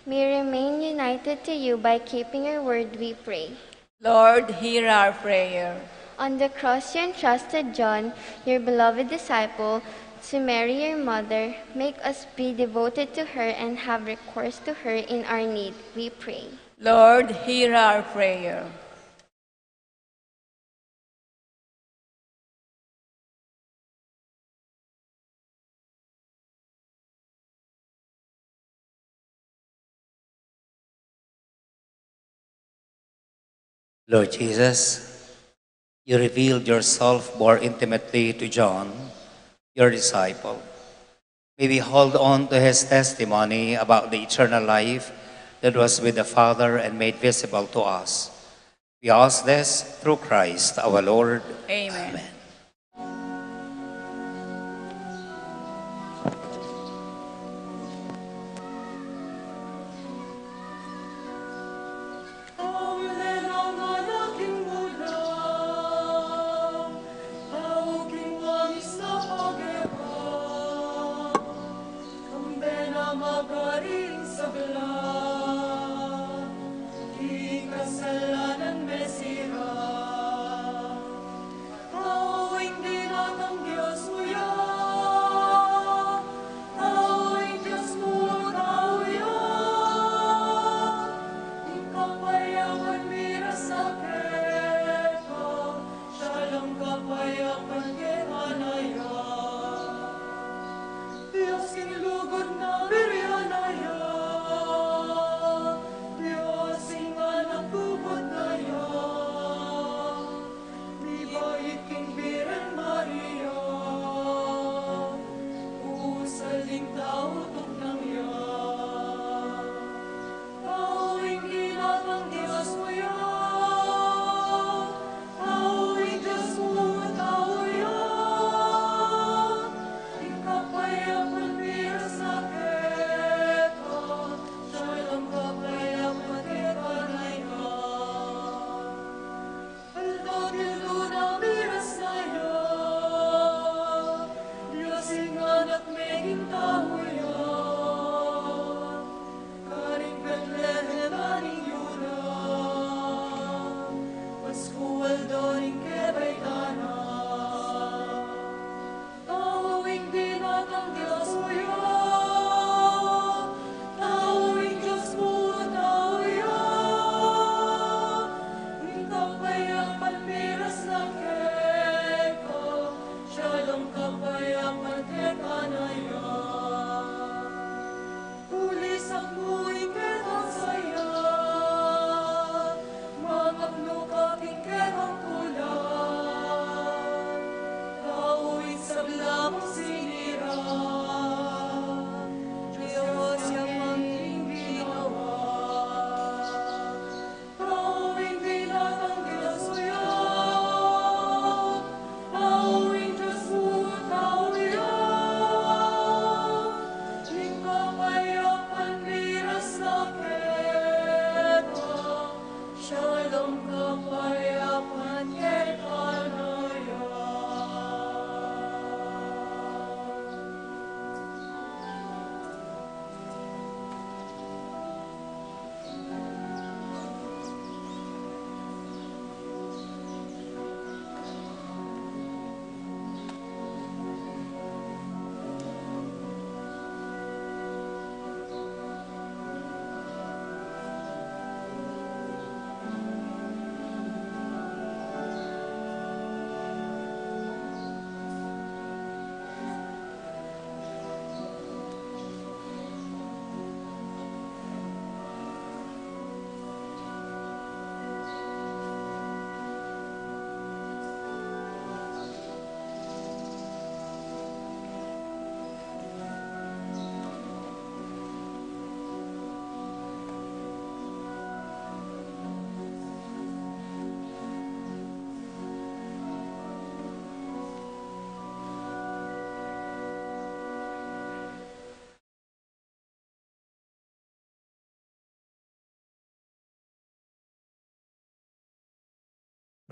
May remain united to you by keeping your word, we pray. Lord, hear our prayer. On the cross you entrusted John, your beloved disciple, to Mary, your mother. Make us be devoted to her and have recourse to her in our need, we pray. Lord, hear our prayer. Lord Jesus, you revealed yourself more intimately to John, your disciple. May we hold on to his testimony about the eternal life that was with the Father and made visible to us. We ask this through Christ our Lord. Amen. Amen.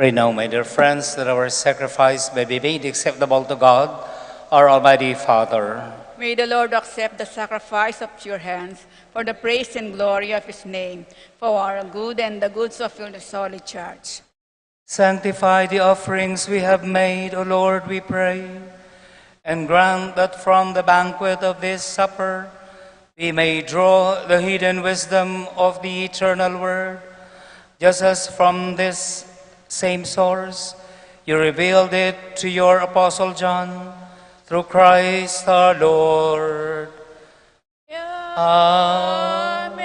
Pray now, my dear friends, that our sacrifice may be made acceptable to God, our Almighty Father. May the Lord accept the sacrifice of your hands for the praise and glory of his name, for our good and the goods of your holy church. Sanctify the offerings we have made, O Lord, we pray, and grant that from the banquet of this supper we may draw the hidden wisdom of the eternal word, just as from this same source you revealed it to your apostle John, through Christ our Lord. Amen.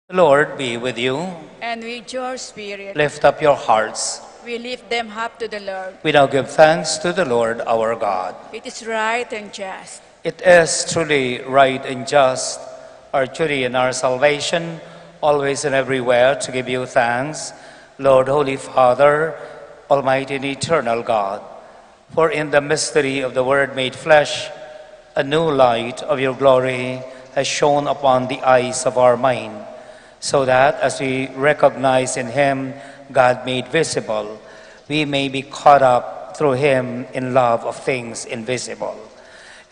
The Lord be with you. And with your spirit. Lift up your hearts. We lift them up to the Lord. We now give thanks to the Lord our God. It is right and just. It is truly right and just, our duty and our salvation, always and everywhere to give you thanks, Lord, Holy Father, Almighty and Eternal God. For in the mystery of the Word made flesh, a new light of your glory has shone upon the eyes of our mind, so that as we recognize in him God made visible, we may be caught up through him in love of things invisible.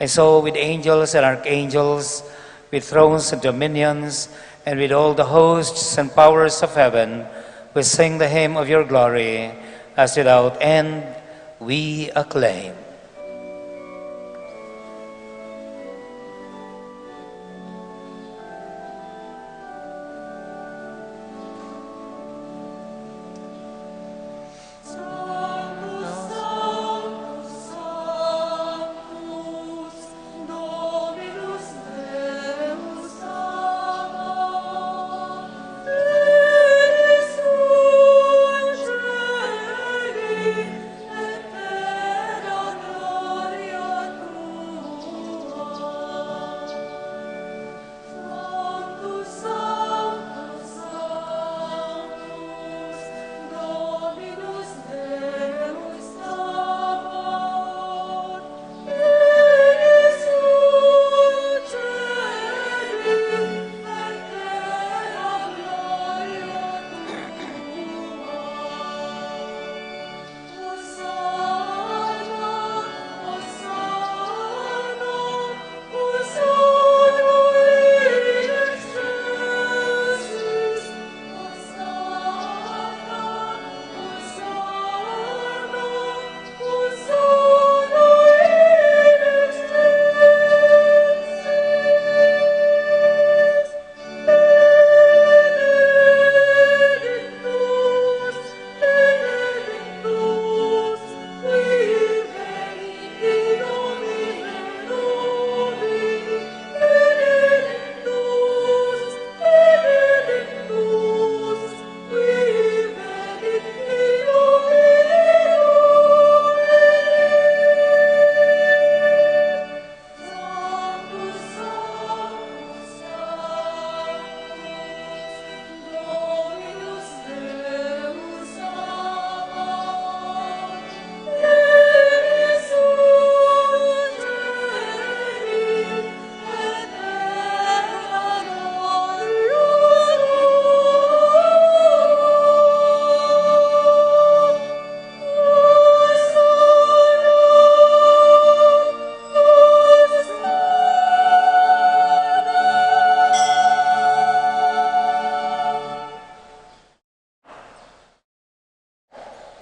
And so, with angels and archangels, with thrones and dominions, and with all the hosts and powers of heaven, we sing the hymn of your glory, as without end we acclaim.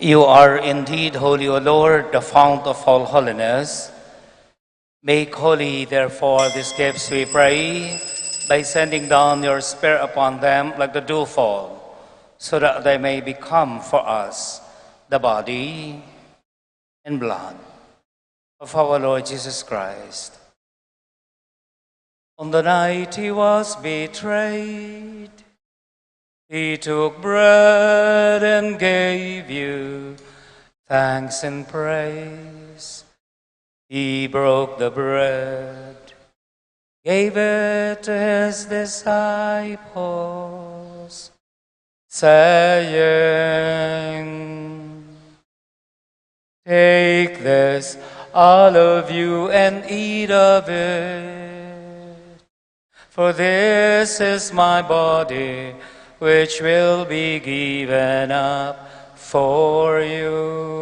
You are indeed holy, O Lord, the fount of all holiness. Make holy, therefore, these gifts, we pray, by sending down your Spirit upon them like the dewfall, so that they may become for us the body and blood of our Lord Jesus Christ. On the night he was betrayed, he took bread and gave you thanks and praise. He broke the bread, gave it to his disciples, saying, "Take this, all of you, and eat of it. For this is my body, which will be given up for you.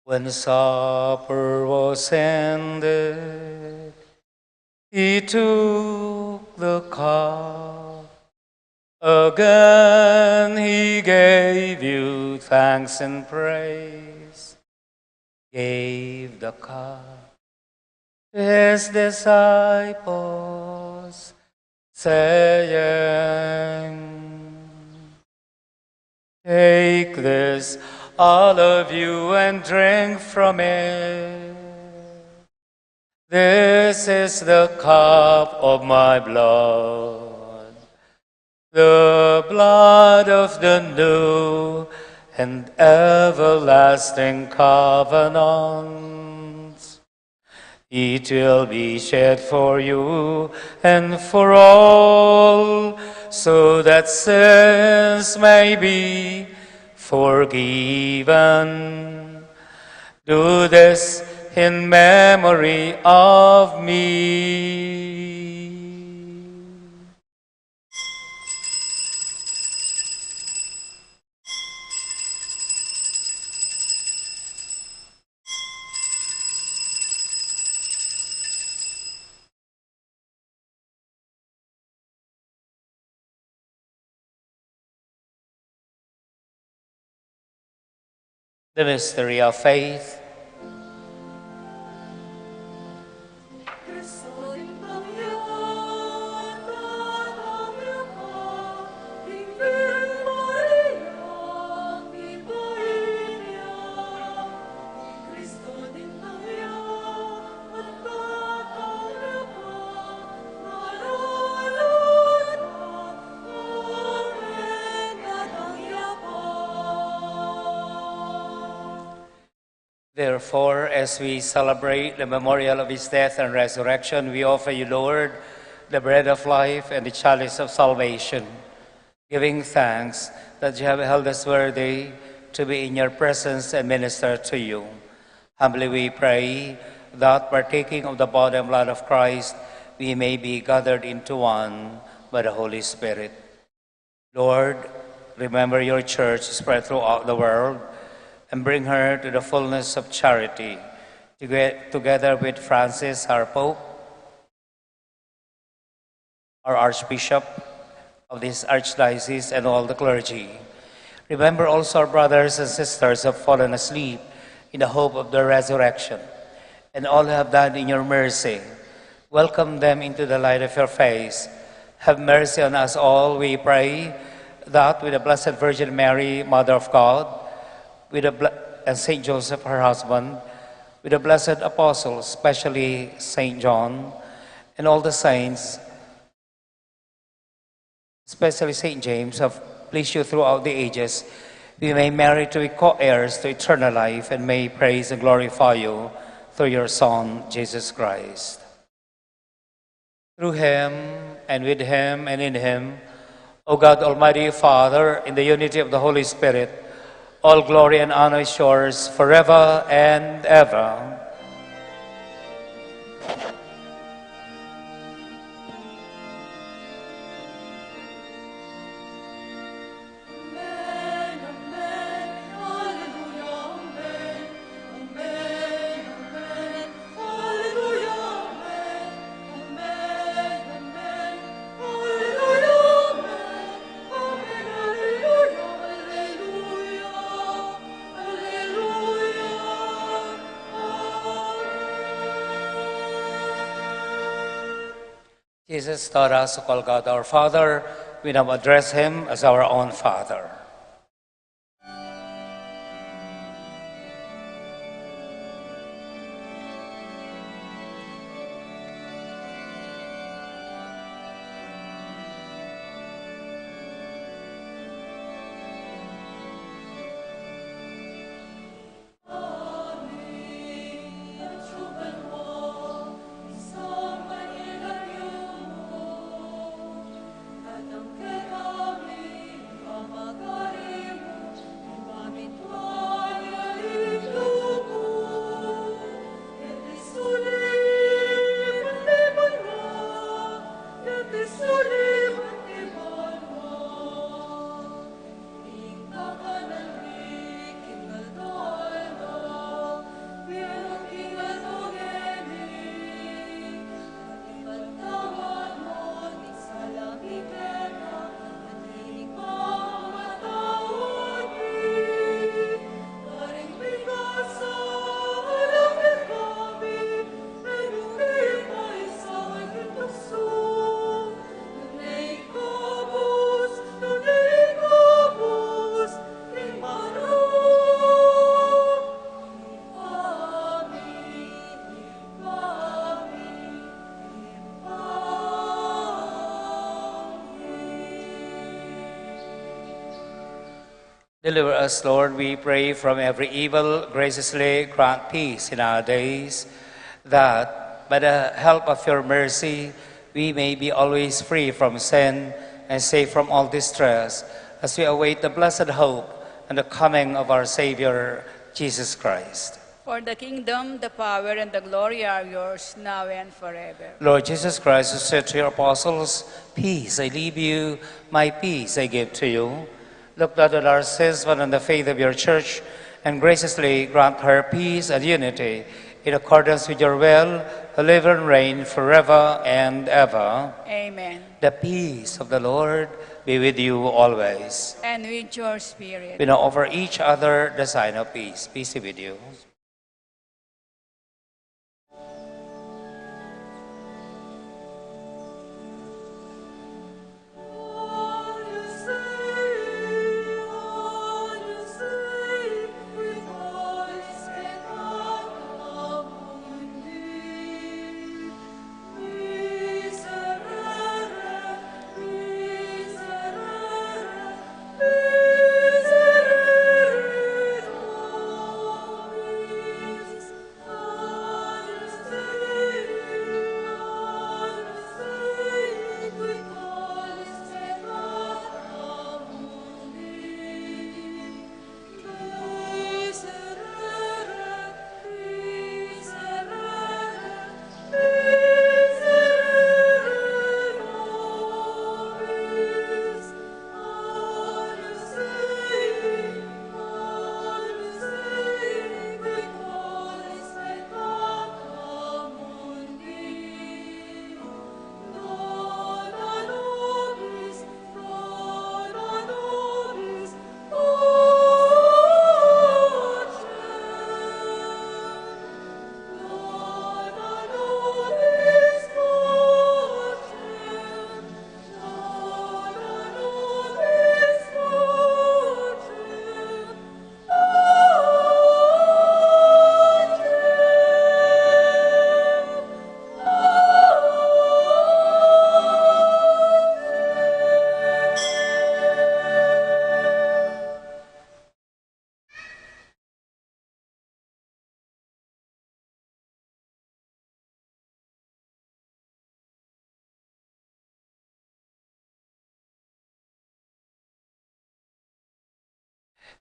When supper was ended, he took the cup. Again, he gave you thanks and praise, gave the cup to his disciples, saying, "Take this, all of you, and drink from it. This is the cup of my blood, the blood of the new and everlasting covenant. It will be shed for you and for all, so that sins may be forgiven. Do this in memory of me." The mystery of faith. Therefore, as we celebrate the memorial of his death and resurrection, we offer you, Lord, the bread of life and the chalice of salvation, giving thanks that you have held us worthy to be in your presence and minister to you. Humbly we pray that, partaking of the body and blood of Christ, we may be gathered into one by the Holy Spirit. Lord, remember your church spread throughout the world and bring her to the fullness of charity, to get, together with Francis, our Pope, our Archbishop of this Archdiocese, and all the clergy. Remember also our brothers and sisters who have fallen asleep in the hope of their resurrection, and all who have died in your mercy. Welcome them into the light of your face. Have mercy on us all, we pray, that with the Blessed Virgin Mary, Mother of God, with the bl-, and Saint Joseph, her husband, with the blessed apostles, especially Saint John, and all the saints, especially Saint James, have pleased you throughout the ages, we may merit to be co-heirs to eternal life and may praise and glorify you through your Son, Jesus Christ. Through him, and with him, and in him, O God, Almighty Father, in the unity of the Holy Spirit, all glory and honor is yours forever and ever. Jesus taught us to call God our Father. We now address him as our own Father. Deliver us, Lord, we pray, from every evil. Graciously grant peace in our days, that, by the help of your mercy, we may be always free from sin and safe from all distress, as we await the blessed hope and the coming of our Savior, Jesus Christ. For the kingdom, the power, and the glory are yours, now and forever. Lord Jesus Christ, who said to your apostles, "Peace I leave you, my peace I give to you," look not on our sins, but on the faith of your church, and graciously grant her peace and unity, in accordance with your will, who live and reign forever and ever. Amen. The peace of the Lord be with you always. And with your spirit. We now offer each other the sign of peace. Peace be with you.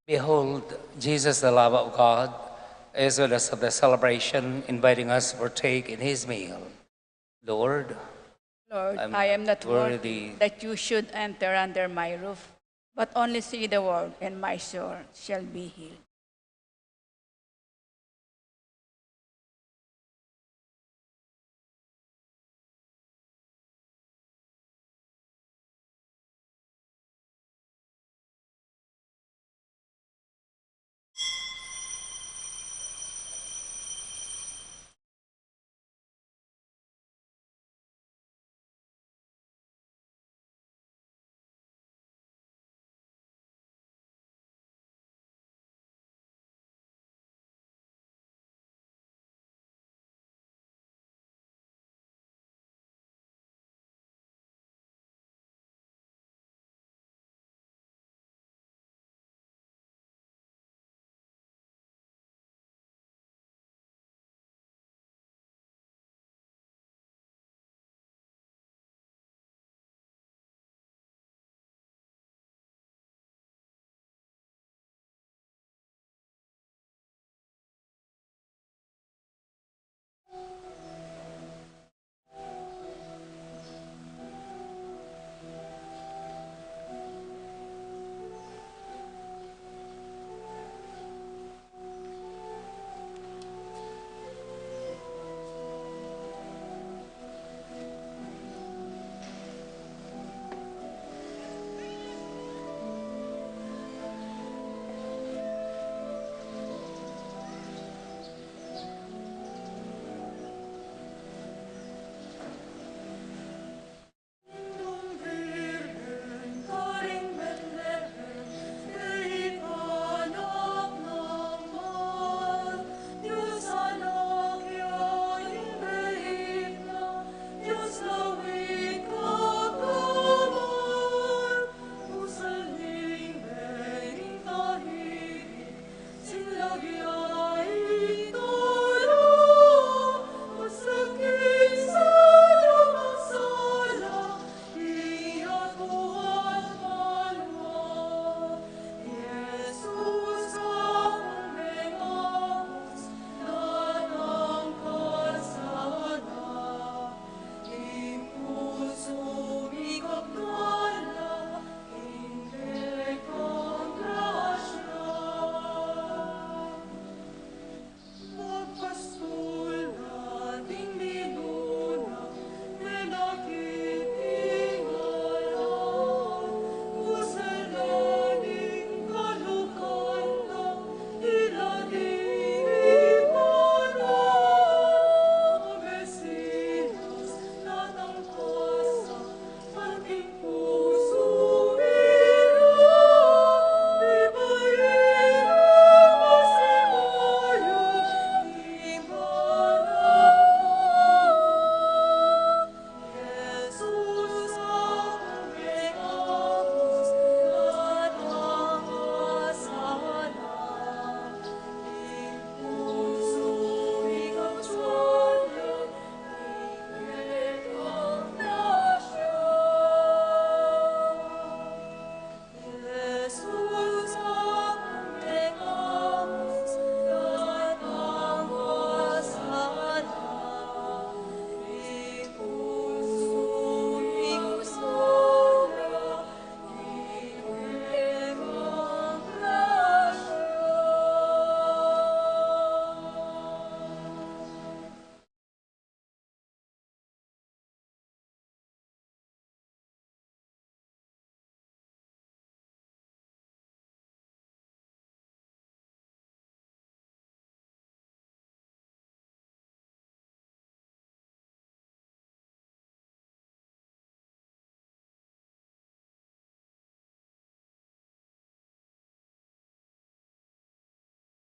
Behold, Jesus, the Lamb of God, is with us at the celebration, inviting us to partake in his meal. Lord, Lord, I'm I am not not worthy worthy that you should enter under my roof, but only say the word, and my soul shall be healed.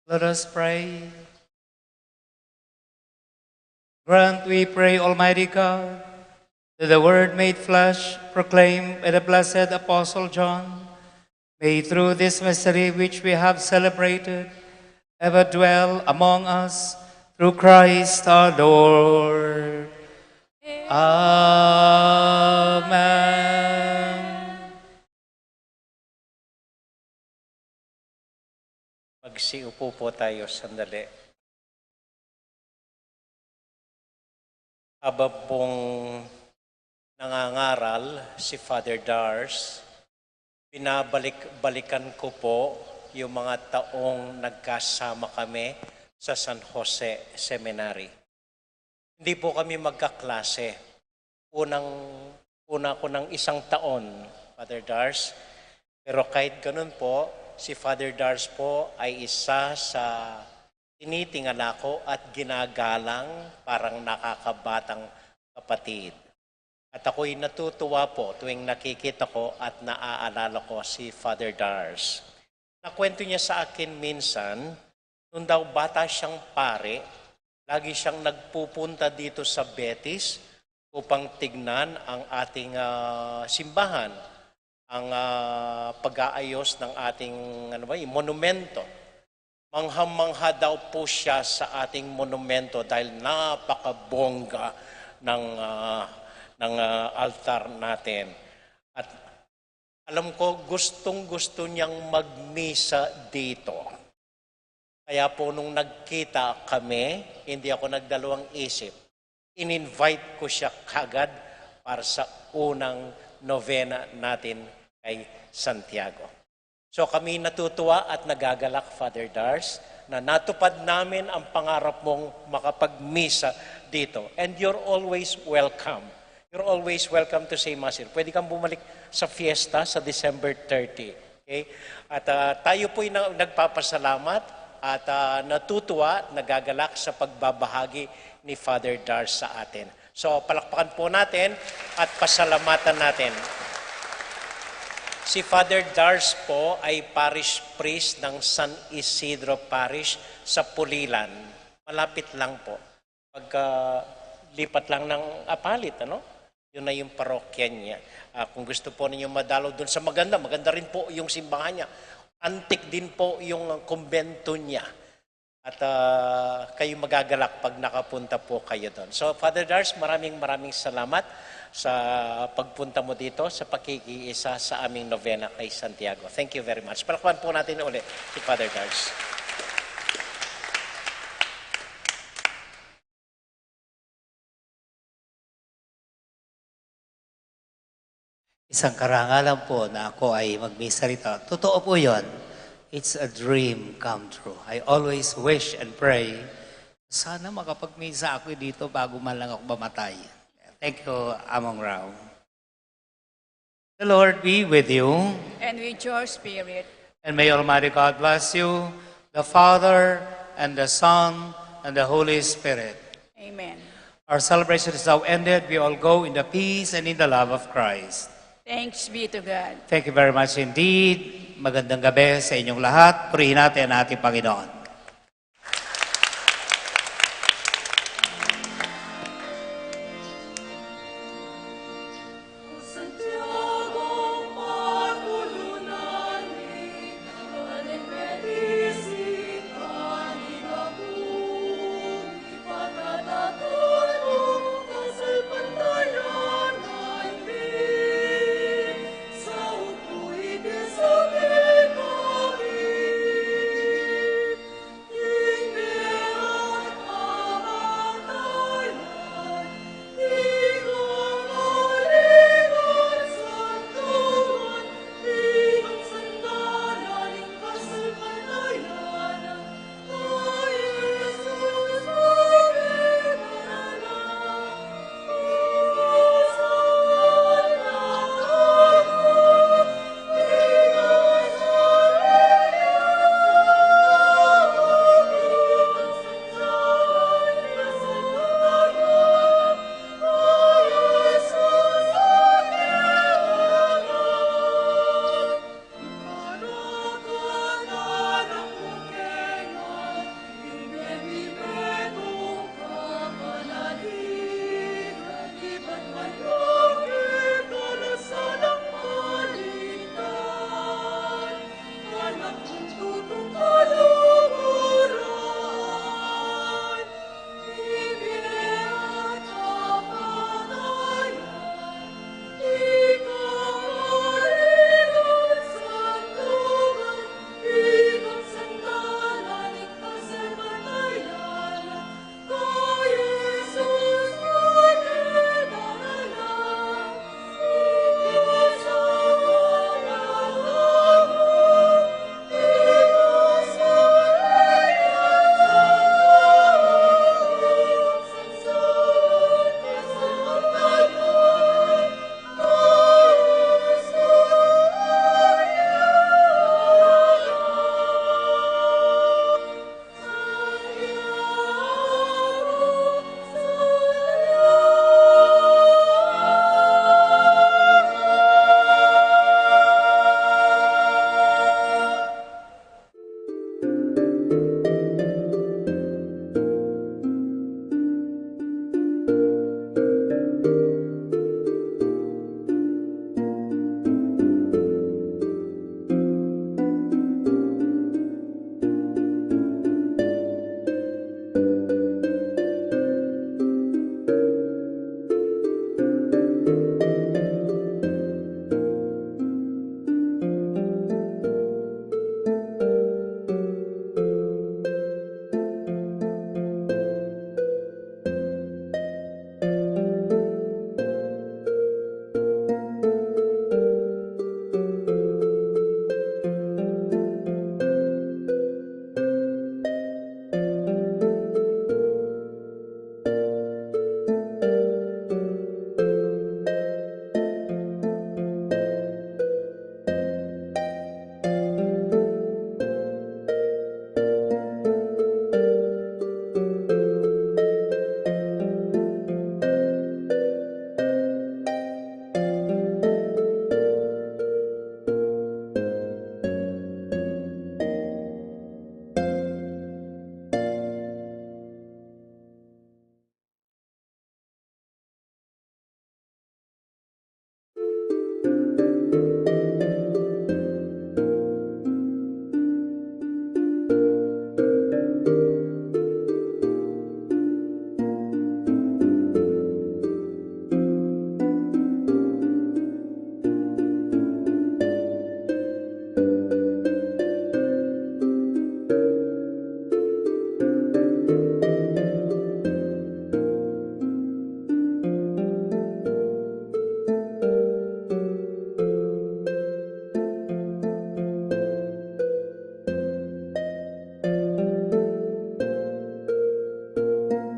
Let us pray. Grant, we pray, Almighty God, that the Word made flesh, proclaimed by the blessed Apostle John, may through this mystery which we have celebrated, ever dwell among us through Christ our Lord. Amen. Magsiupo po tayo sandali. Habang pong nangangaral si Father Dars, binabalik-balikan ko po yung mga taong nagkasama kami sa San Jose Seminary. Hindi po kami magkaklase. Unang, una ko ng isang taon, Father Dars. Pero kahit ganun po, si Father Dars po ay isa sa tinitingala ko at ginagalang, parang nakakabatang kapatid. At ako'y natutuwa po tuwing nakikita ko at naaalala ko si Father Dars. Nakwento niya sa akin minsan, nung daw bata siyang pare, lagi siyang nagpupunta dito sa Betis upang tignan ang ating, ah, simbahan, ang, ah, pag-aayos ng ating, ano ba, monumento. Manghang-mangha daw po siya sa ating monumento dahil napakabongga ng, ah, ng, ah, altar natin. At alam ko, gustong-gusto niyang magmisa dito. Kaya po nung nagkita kami, hindi ako nagdalawang isip. In-invite ko siya kagad para sa unang novena natin kay Santiago. So kami natutuwa at nagagalak, Father Dars, na natupad namin ang pangarap mong makapagmisa dito. And you're always welcome. You're always welcome to say Mass here. Pwede kang bumalik sa fiesta sa December thirty. Okay? At, ah, tayo po'y na-, nagpapasalamat at, ah, natutuwa, nagagalak sa pagbabahagi ni Father Dars sa atin. So, palakpakan po natin at pasalamatan natin. Si Father Dars po ay parish priest ng San Isidro Parish sa Pulilan. Malapit lang po. Pagka lipat lang ng Apalit, ano? Yun na yung parokya niya. Ah, kung gusto po ninyo madalaw dun sa maganda, maganda rin po yung simbahan niya. Antik din po yung kumbento niya. At, ah, kayo magagalak pag nakapunta po kayo doon. So, Father Dars, maraming, maraming salamat sa pagpunta mo dito, sa pakikiisa sa aming novena kay Santiago. Thank you very much. Palakpakan po natin uli si Father Dars. Isang karangalan po na ako ay magmisa rito. Totoo po yun. It's a dream come true. I always wish and pray, sana makapagmisa ako dito bago man lang ako mamatay. Thank you, Among Rao. The Lord be with you. And with your spirit. And may Almighty God bless you, the Father, and the Son, and the Holy Spirit. Amen. Our celebration is now ended. We all go in the peace and in the love of Christ. Thanks be to God. Thank you very much indeed. Magandang gabi sa inyong lahat. Purihin natin ang ating Panginoon.